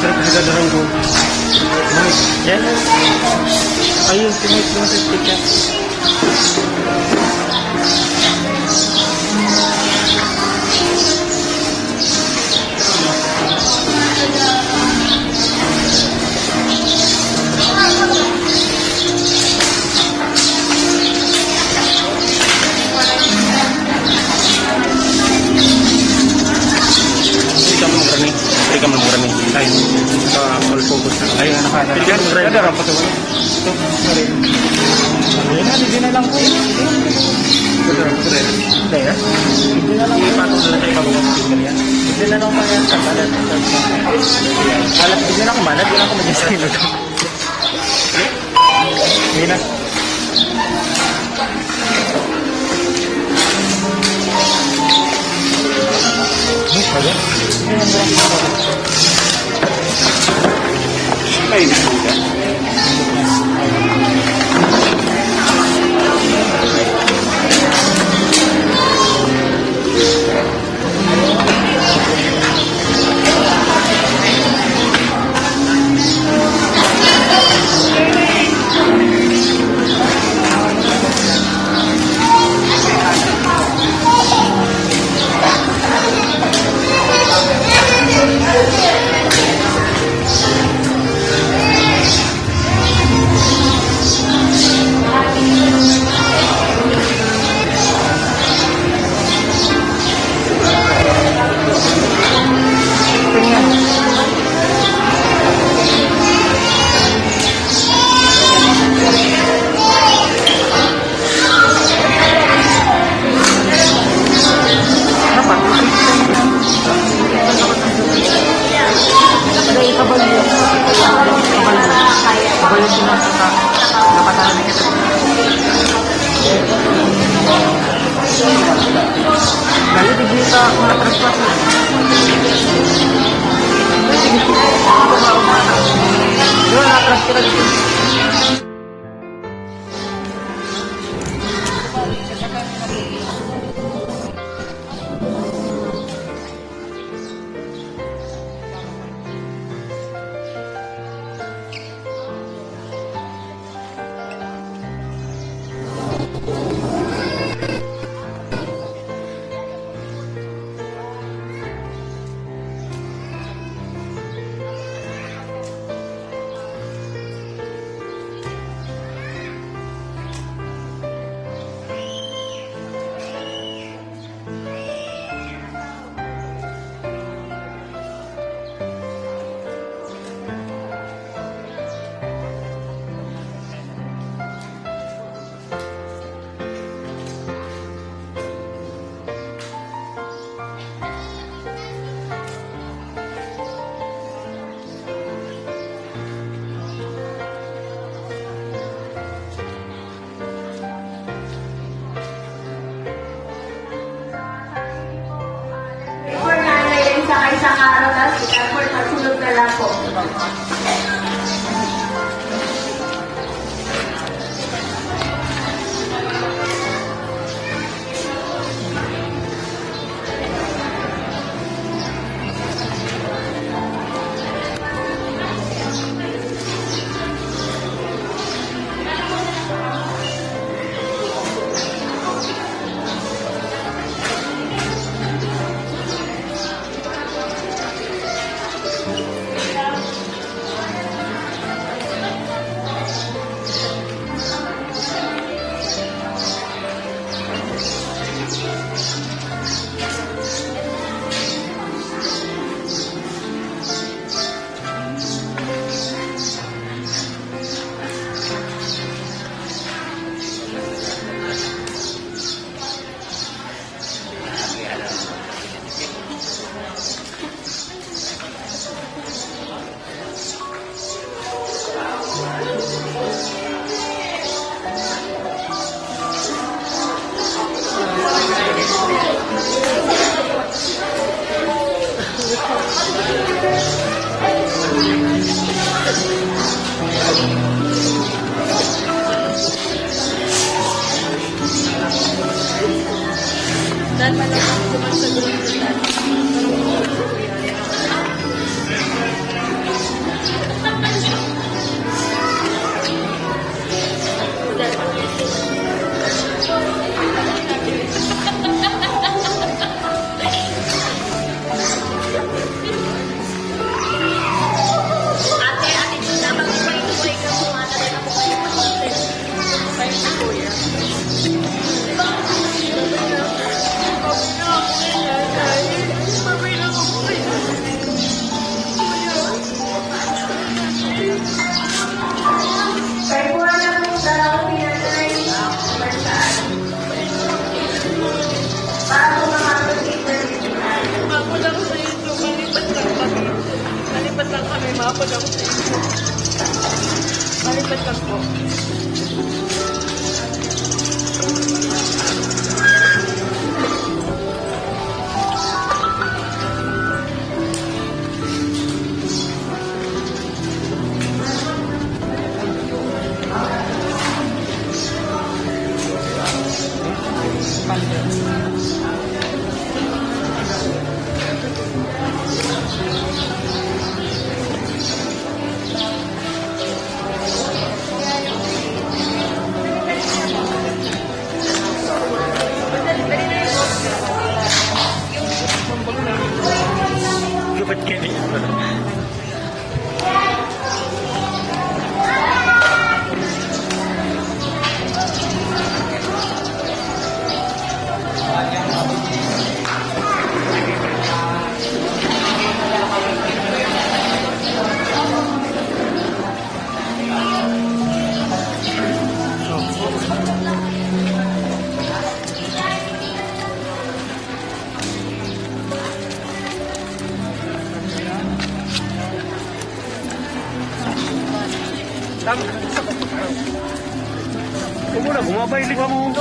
Pero talaga darang ko. Mike. Yes? Ayun, si Mike yung sa ticket. Pwede ka mong rami. Pwede ka mong rami. Ay, sa all focus na. Ay, ano ka? Pwede ka mong rami. Pwede ka mong rami. Ito, sorry. Ayan na, hindi na lang po. Ito, sorry. Hindi, ah. Hindi na lang po. Ipatong na lang tayo pag-speaker yan. Hindi na lang po yan sa balat. Alam, hindi na ako malad, hindi na ako mag-silo. Hindi na. Dan malamang naman sa grocery. Ate, ate, Gina, mag-twenty-four ka po, ate, na po kayo mag-twenty-four. Thank you, Kuya. Kaya po alam mo, dalaw pinatay. Magsaan? Para po makapag-interview. Ako lang sa inyo, malipat lang kami. Malipat lang kami, maapod ako sa inyo. Malipat lang po. Lupit kini. Huwag mo na, bumabay, di ba mo?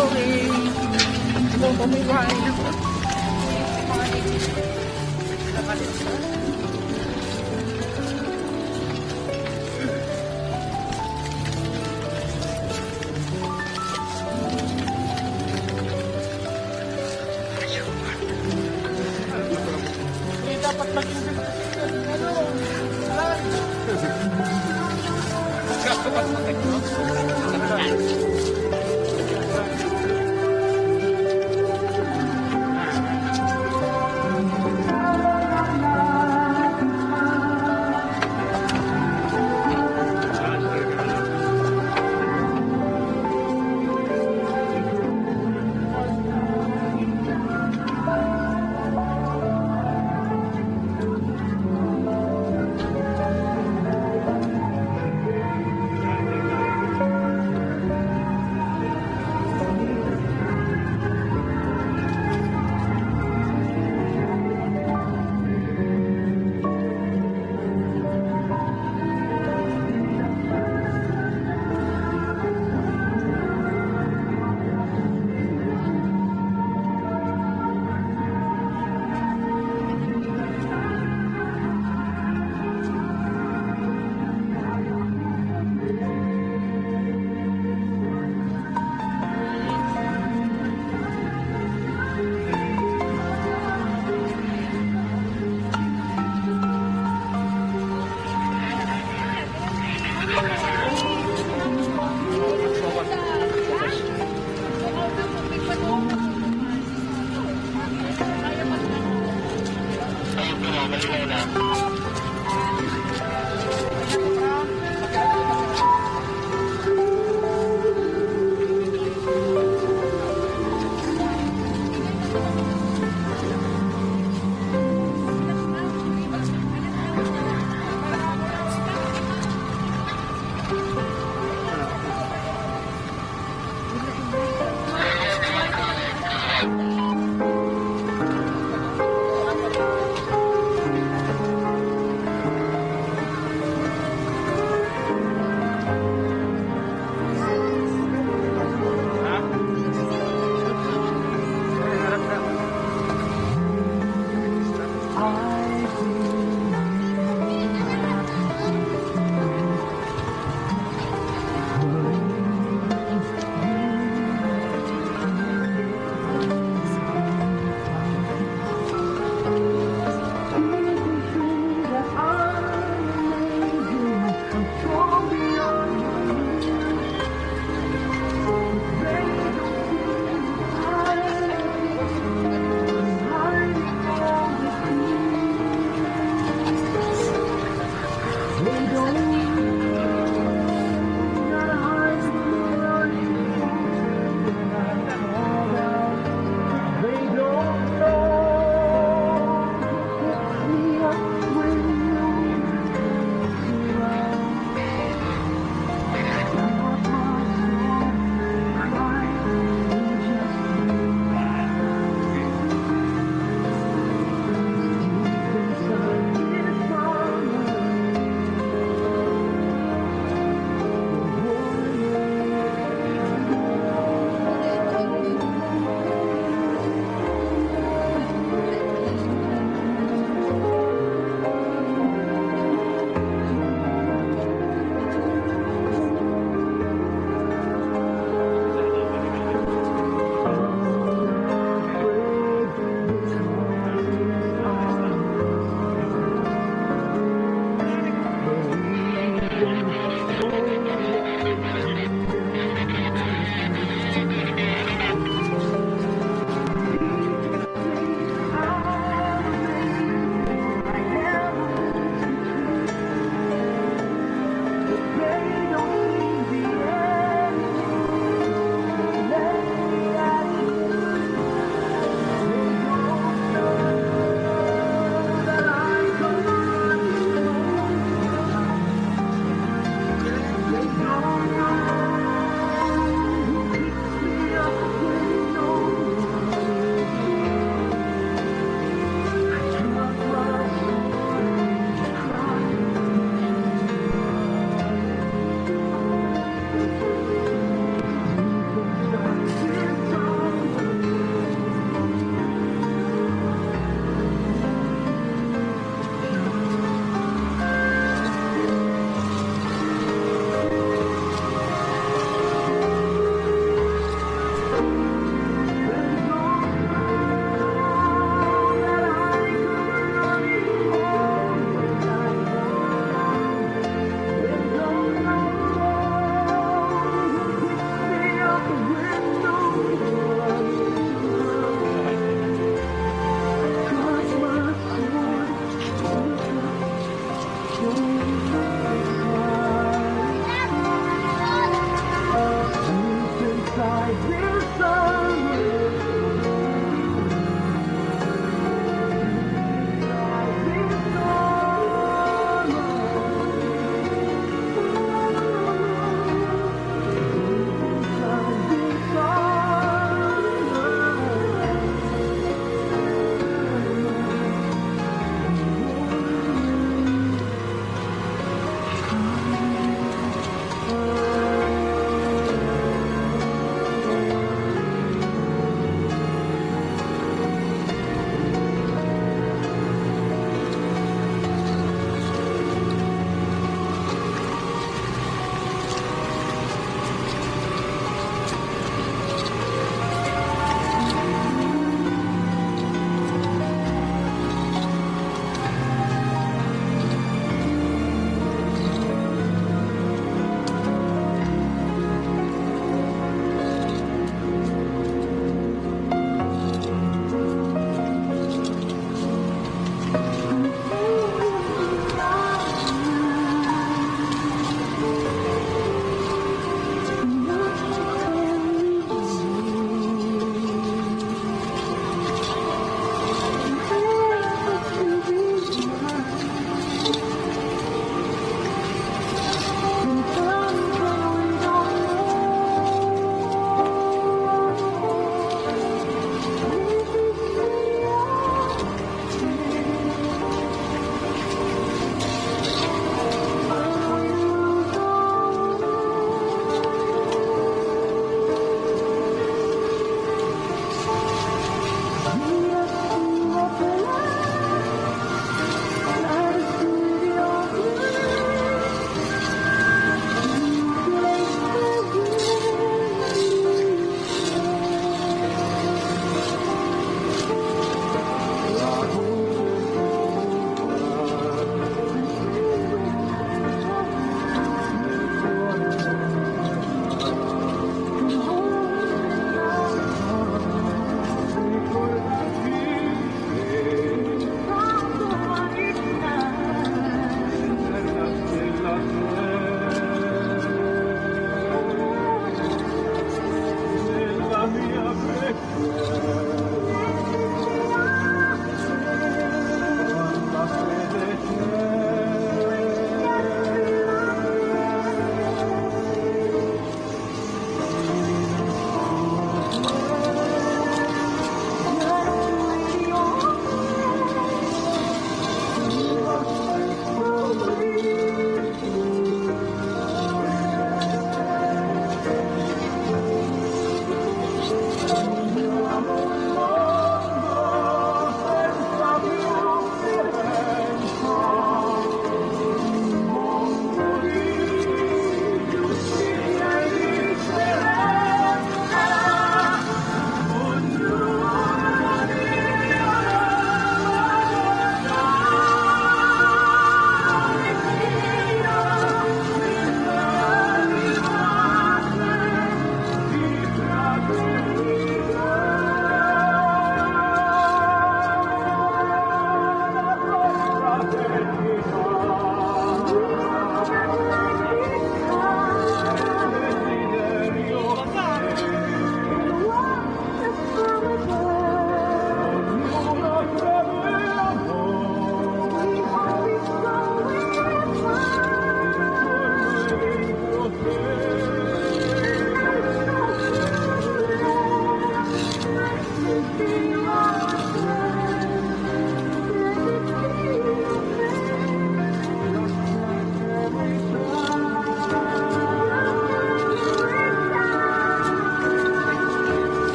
Dapat maging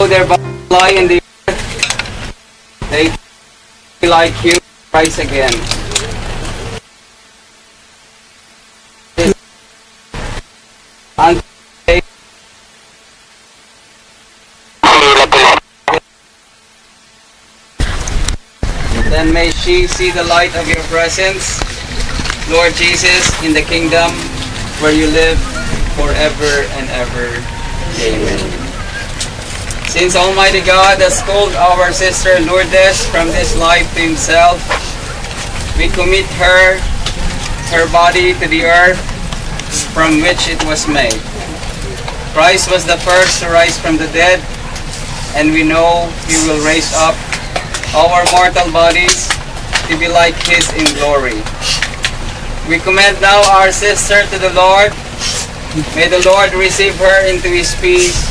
Their body lie in the earth, they like you, rise again. And then may she see the light of your presence, Lord Jesus, in the kingdom where you live forever and ever. Amen. Since Almighty God has called our sister Lourdes from this life to himself, we commit her, her body to the earth from which it was made. Christ was the first to rise from the dead, and we know he will raise up our mortal bodies to be like his in glory. We commend now our sister to the Lord. May the Lord receive her into his peace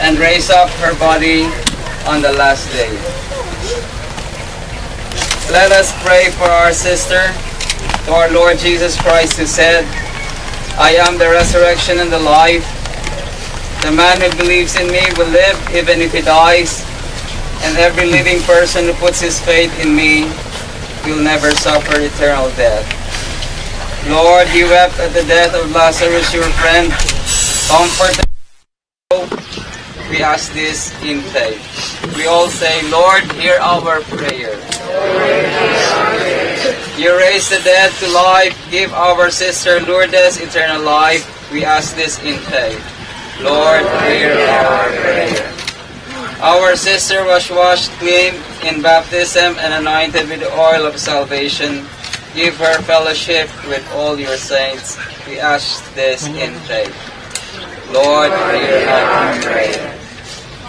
and raise up her body on the last day. Let us pray for our sister, to our Lord Jesus Christ, who said, "I am the resurrection and the life. The man who believes in me will live even if he dies, and every living person who puts his faith in me will never suffer eternal death." Lord, you wept at the death of Lazarus, your friend. Comfort, we ask this in faith. We all say, "Lord, hear our prayer." You raise the dead to life. Give our sister Lourdes eternal life. We ask this in faith. Lord, hear our prayer. Our sister was washed clean in baptism and anointed with the oil of salvation. Give her fellowship with all your saints. We ask this in faith. Lord, hear our prayer.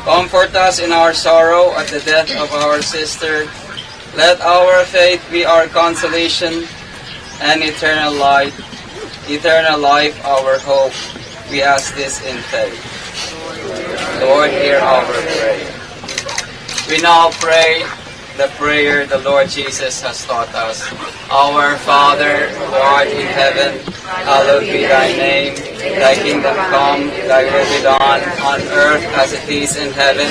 Comfort us in our sorrow at the death of our sister. Let our faith be our consolation and eternal life, eternal life our hope. We ask this in faith. Lord, hear our prayer. We now pray the prayer the Lord Jesus has taught us. "Our Father, who art in heaven, hallowed be thy name. Thy kingdom come, thy will be done on earth as it is in heaven.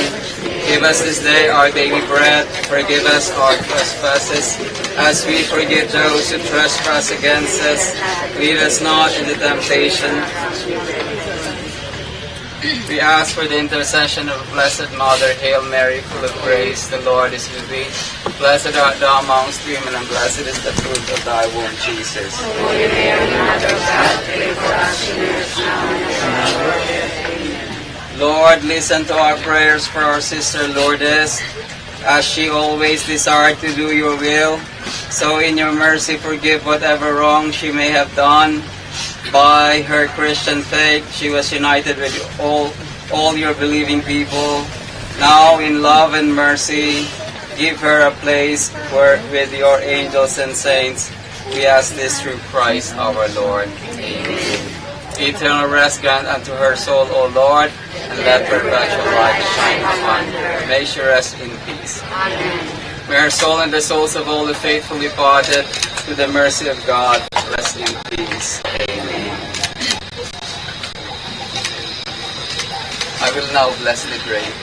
Give us this day our daily bread. Forgive us our trespasses, as we forgive those who trespass against us. Lead us not into temptation." We ask for the intercession of Blessed Mother. Hail Mary, full of grace, the Lord is with thee. Blessed art thou amongst women, and blessed is the fruit of thy womb, Jesus. Lord, listen to our prayers for our sister Lourdes, as she always desired to do your will. So in your mercy, forgive whatever wrong she may have done. By her Christian faith, she was united with all, all your believing people. Now, in love and mercy, give her a place where, with your angels and saints. We ask this through Christ our Lord. Amen. Eternal rest grant unto her soul, O Lord, and let perpetual light shine upon her. May she rest in peace. Amen. May her soul and the souls of all who faithfully parted to the mercy of God rest in peace. Amen. I will now bless the grape.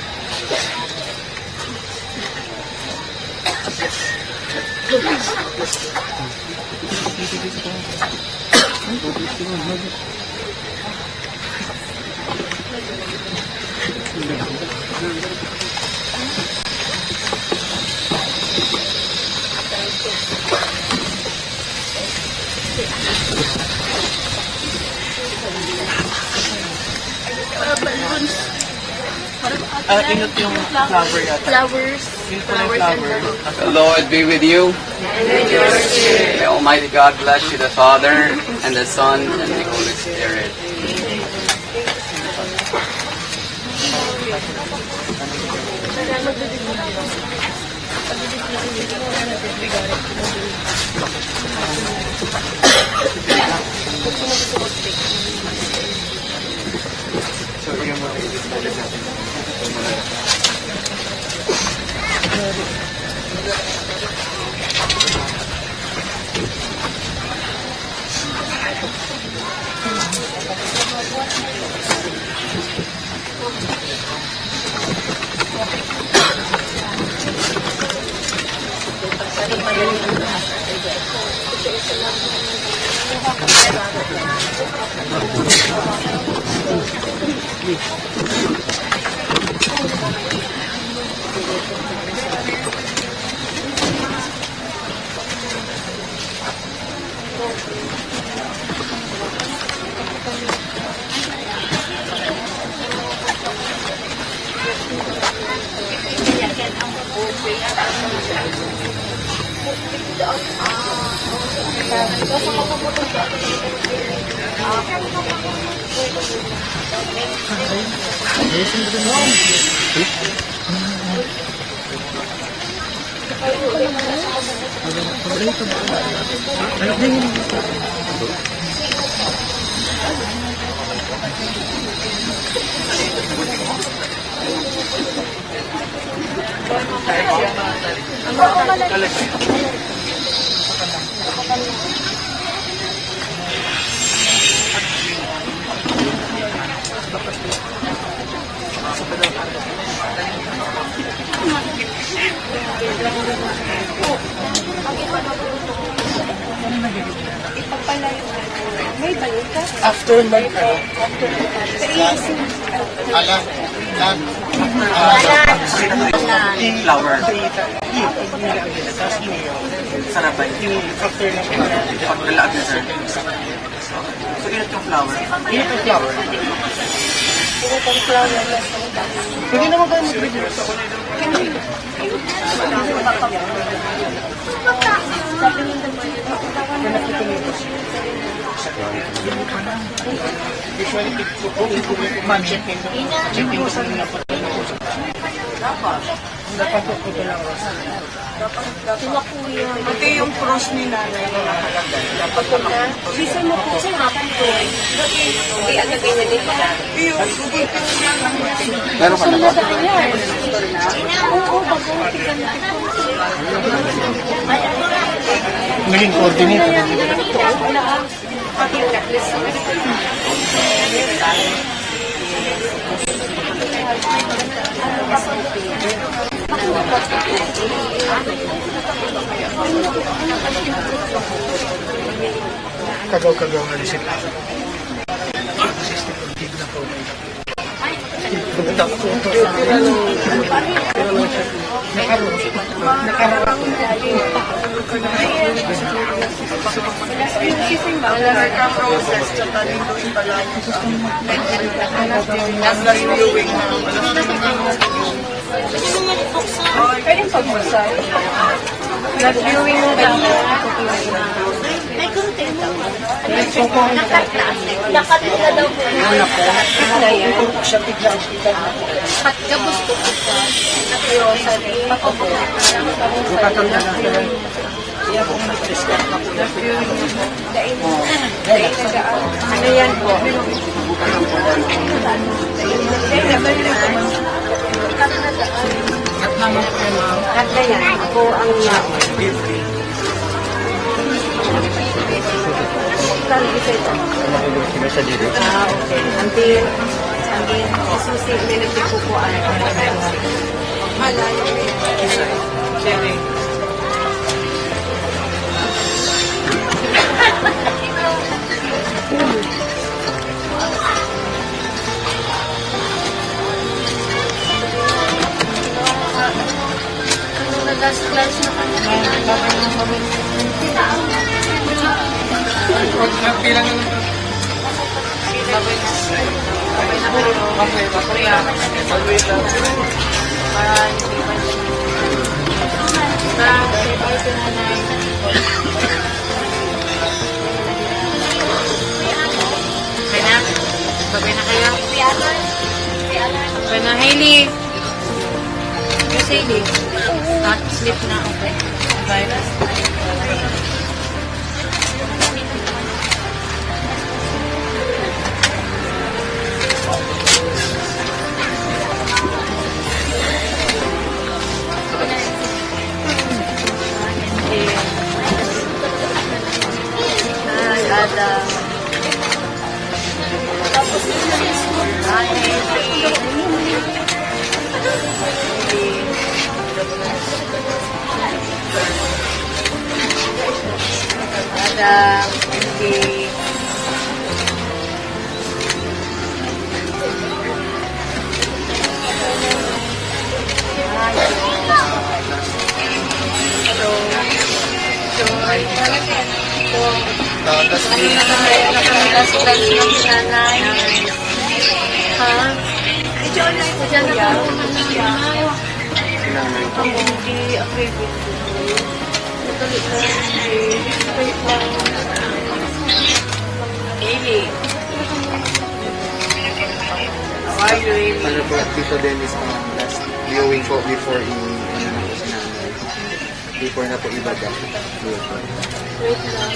Ah, inot yung flower yata. Flowers. Yun pala yung Flowers and flower. Balloons. The Lord be with you. And with your spirit. May Almighty God bless you, the Father, and the Son, and the Holy Spirit. After mag, ano? Ala, lan. Flower. Sarabay. After na siya. Pagdalaag na, sir. So, inot yung flower. Inot yung flower. Pwede naman kayo mag-review sa Usually, mag-check in. Check in sa mga. Dapat. Dapat po, ito lang. Pati yung cross ni nanay na nakalagay. Dapat naman. Sisa mo po, sir, akin po. Hindi, ang lagay na nila. Iyo, sugot ko na lang. Meron ka na ba? Oo, bago, tignan natin po. Naging coordinator. Kagaw-kagaw na lisip. Assistant of Kidnap. Pwedeng pagbasa. Nag-viewing mo ba? Nakat na. Nakat na daw po. Ano po? Ito po siya biglang kita. Pagka gusto ko siya. Seryoso. Bukatan na lang sila. Iya po, mag-discount na po. Ano yan po? At naman po, ma'am. At na yan. Ako ang yaon. Saan isa ito? Ah, okay. Ang tin, ang tin, susi, may nagpipukuan. Malayo eh. Cherry. Last, last na kami. Bilang Okay na? Babay na kayo? Okay na, Hailey. Yes, Hailey. Ah, sleep na. Okay. Bye. Hi, Adam. Hi, Hailey. Adam, Hailey. Ha? Diyan na lang. Ang hindi, ang favorite ko. Madali lang. Wait lang. Hailey. How are you, Hailey? Ano po, Tito Dennis, ang last viewing po before i-, ano na po si nanay. Before na po ibaba. Wait lang.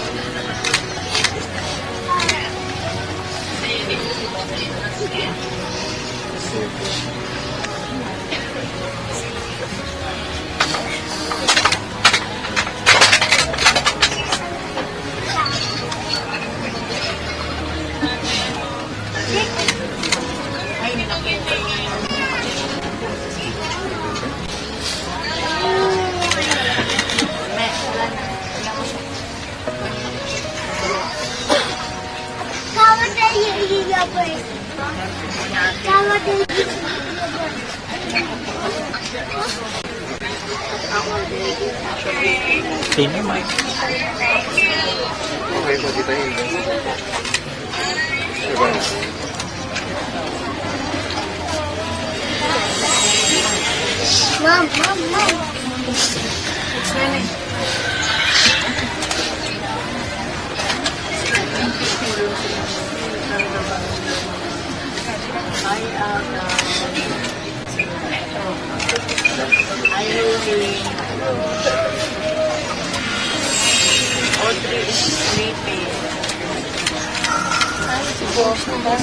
Sino, Mike? Okay po, Tita Hilda. Diba? Mom, mom, mom. Ay, ah, Ay, Hailey. Audrey is sleeping. Ay, si Boss na ba?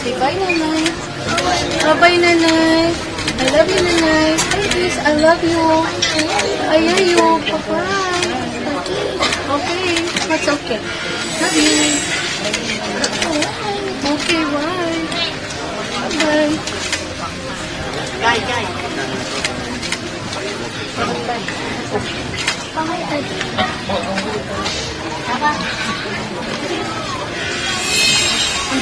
Say bye, Nanay. Bye-bye, Nanay. I love you, Nanay. Hi, kiss. I love you. I love you. Bye-bye. Okay. That's okay. Love you. Okay, bye. Bye. Guy, guy. Pangay, ay. Tama. Ang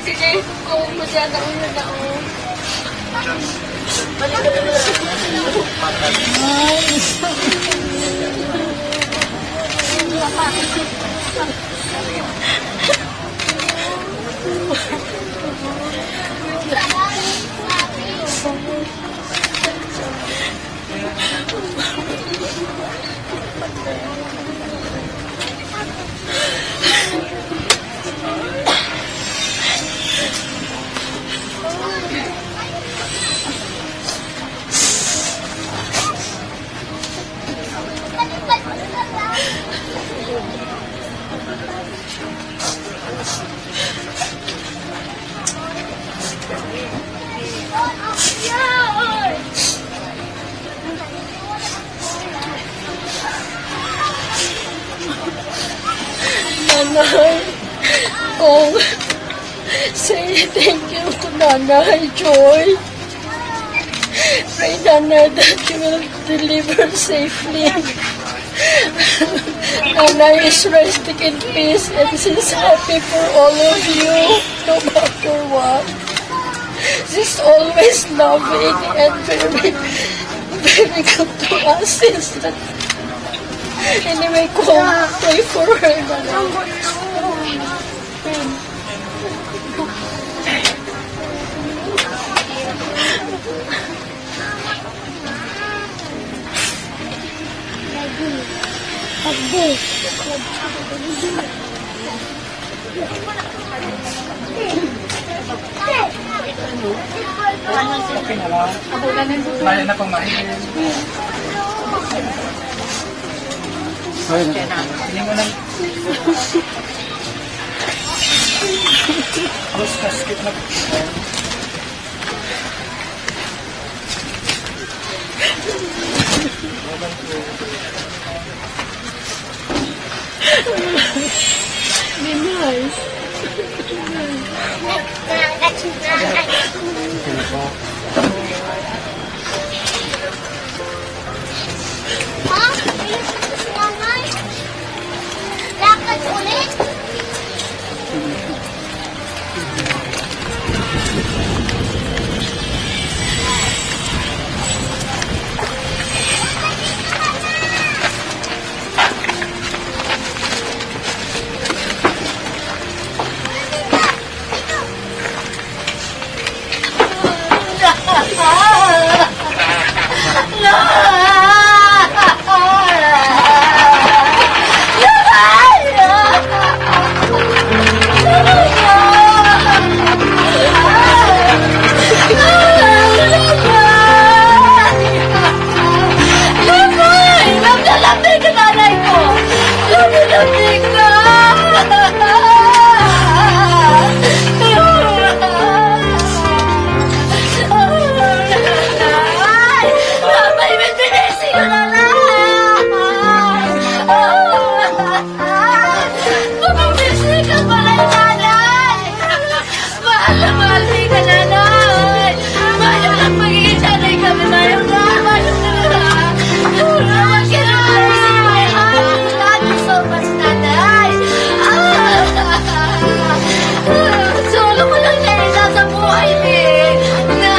Sige, kung masyado ko na ako. Nanay, kung say thank you to Nanay Joy. Pray, Nanay, that you will deliver safely. Nanay is resting in peace and she's happy for all of you, no matter what. She's always loving and very, very good to us, sister. Anyway, kung pray for her na lang. Mali na pang mali. Ayun. Hindi mo na. Boss, kasket na. Minay. Lakad ulit. Love na love na ka, nanay ko! Love na love na ka! Ay, may binisi ko na lang! Mabibisi ka pala, nanay! Mahal na mahal mo ka, nanay! Mayo lang magiging nanay kami, mayo na! Mayo na! Tawag ka na, nanay! I love you so much, nanay! Ah! Solo ko lang na isa sa buhay, eh! Nay!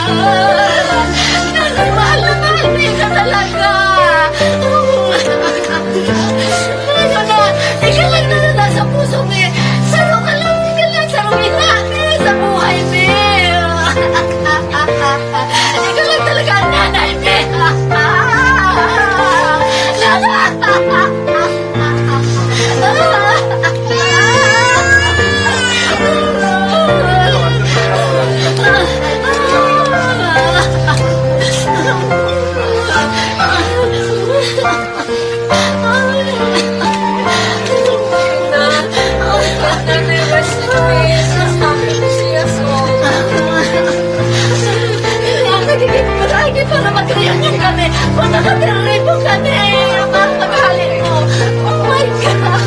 Nanay, mahal na mahal mo ka talaga. Ano na, ikaw lang na nasa puso ko eh. Saro ka lang, ikaw lang, saro ina, sa buhay, be. Ikaw lang talaga ang nanay, be. Para mag-reunion kami, punta ka, Tito Ripo, kami. Ang mga maghali mo. Oh my God!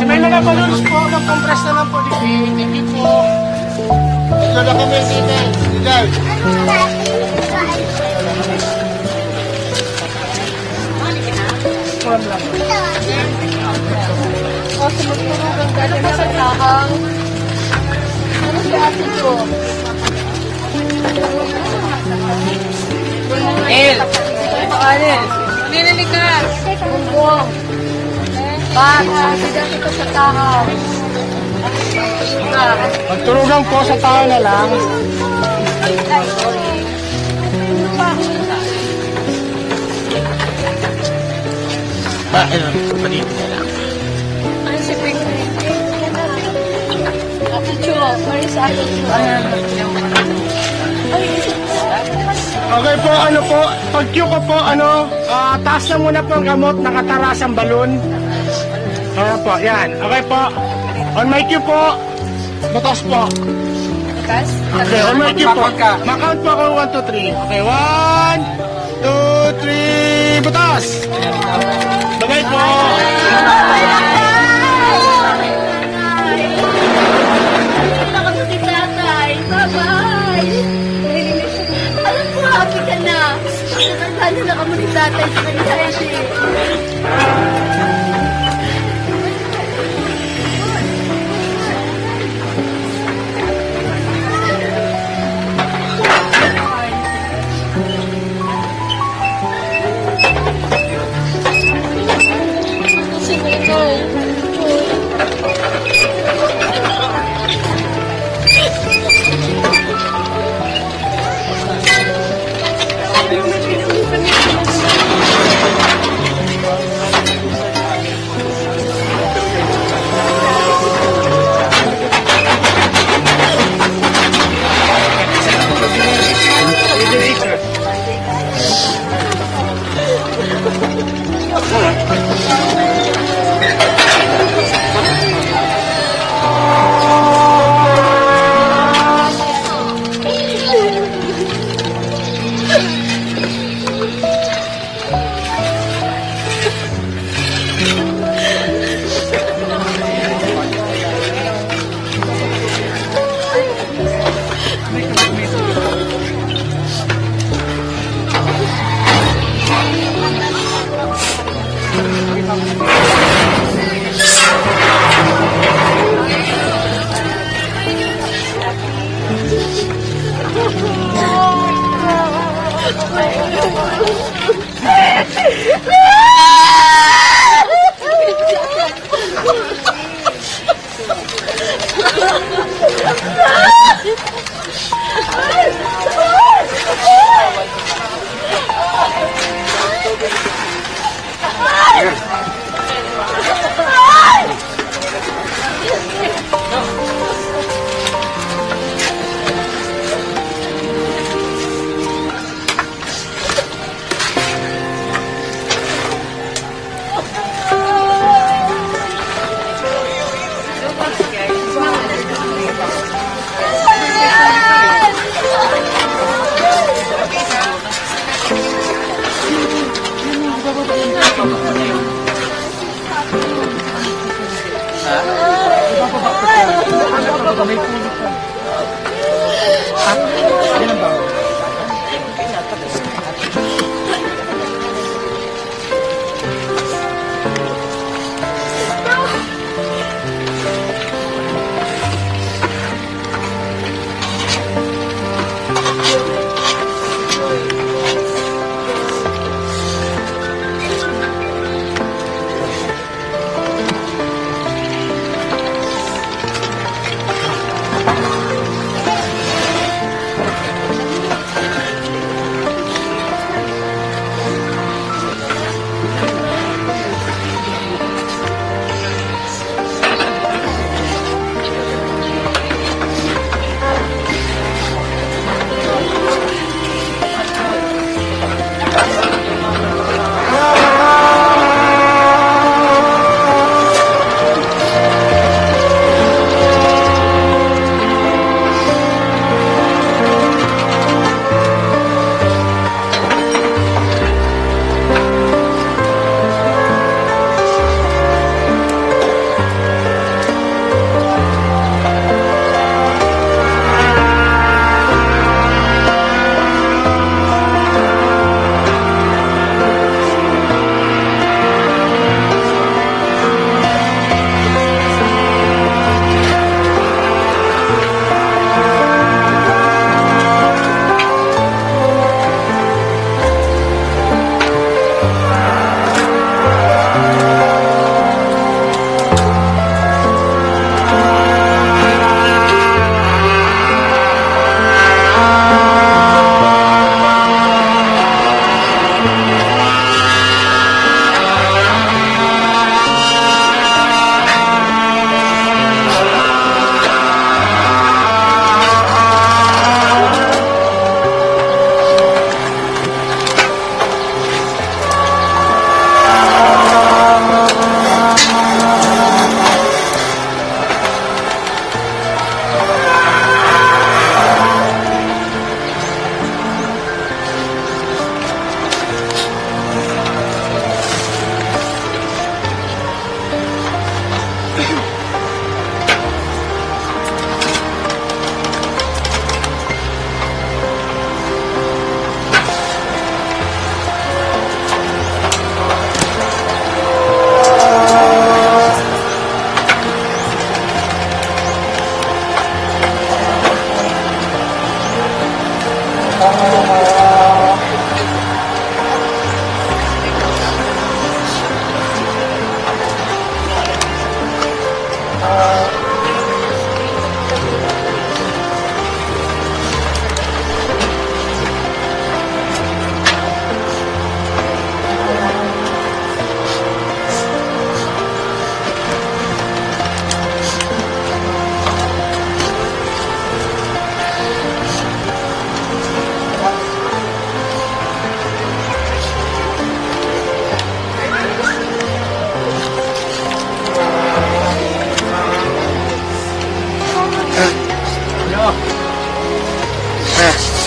Si may mga balloons po, mag-compress na lang po, D P. Thank you po. Tatlo na kami, Tito. Leader. O, sumugod na lang. Galing na sa tahang. Ano si ate ko? El! Ano? Nilili ka! Bumbong! Bag! Ang bigat ito sa tahang! Magturugang po sa tao na lang. Ba, ano, palitin na lang. Ay, si Pink. Ate Cho, where is Ate Cho? Okay po, ano po, pag cue ko po, ano, ah, taas na muna po ang kamot, nakataras ang balon. Ayan po, yan. Okay po. On my cue po. Butas po. Butas? Okay, on my cue po. Makount po ako, one, two, three. Okay, one, two, three, butas! Bagay po! Bye-bye! Alam ko, happy ka na. Ano na kamo ni tatay sa kanya, Eddie?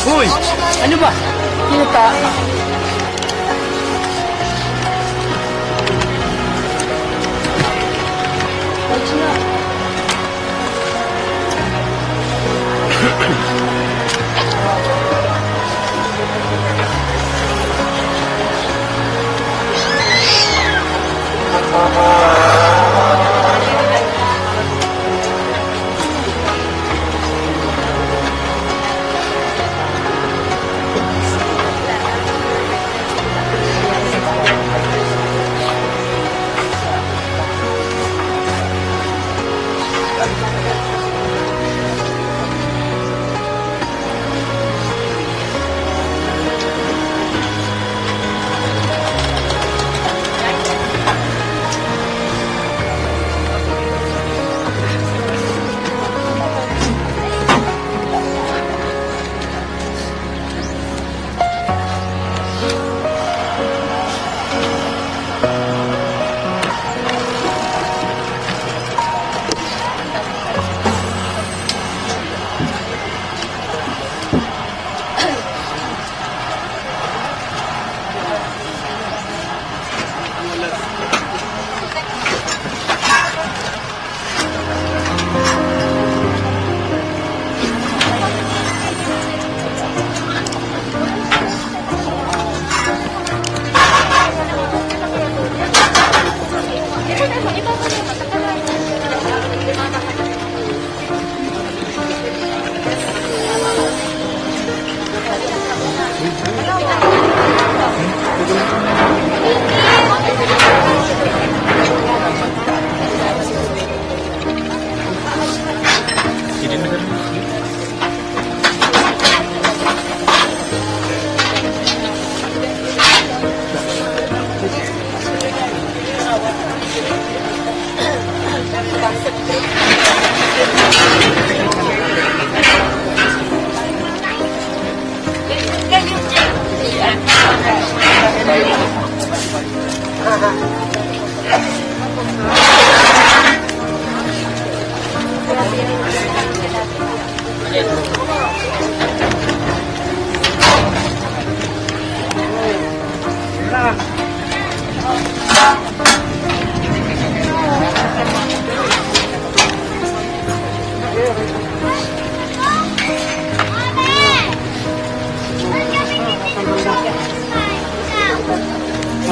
Uy! Ano ba? Kinata.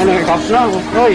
Ano, ikaw na, hoy.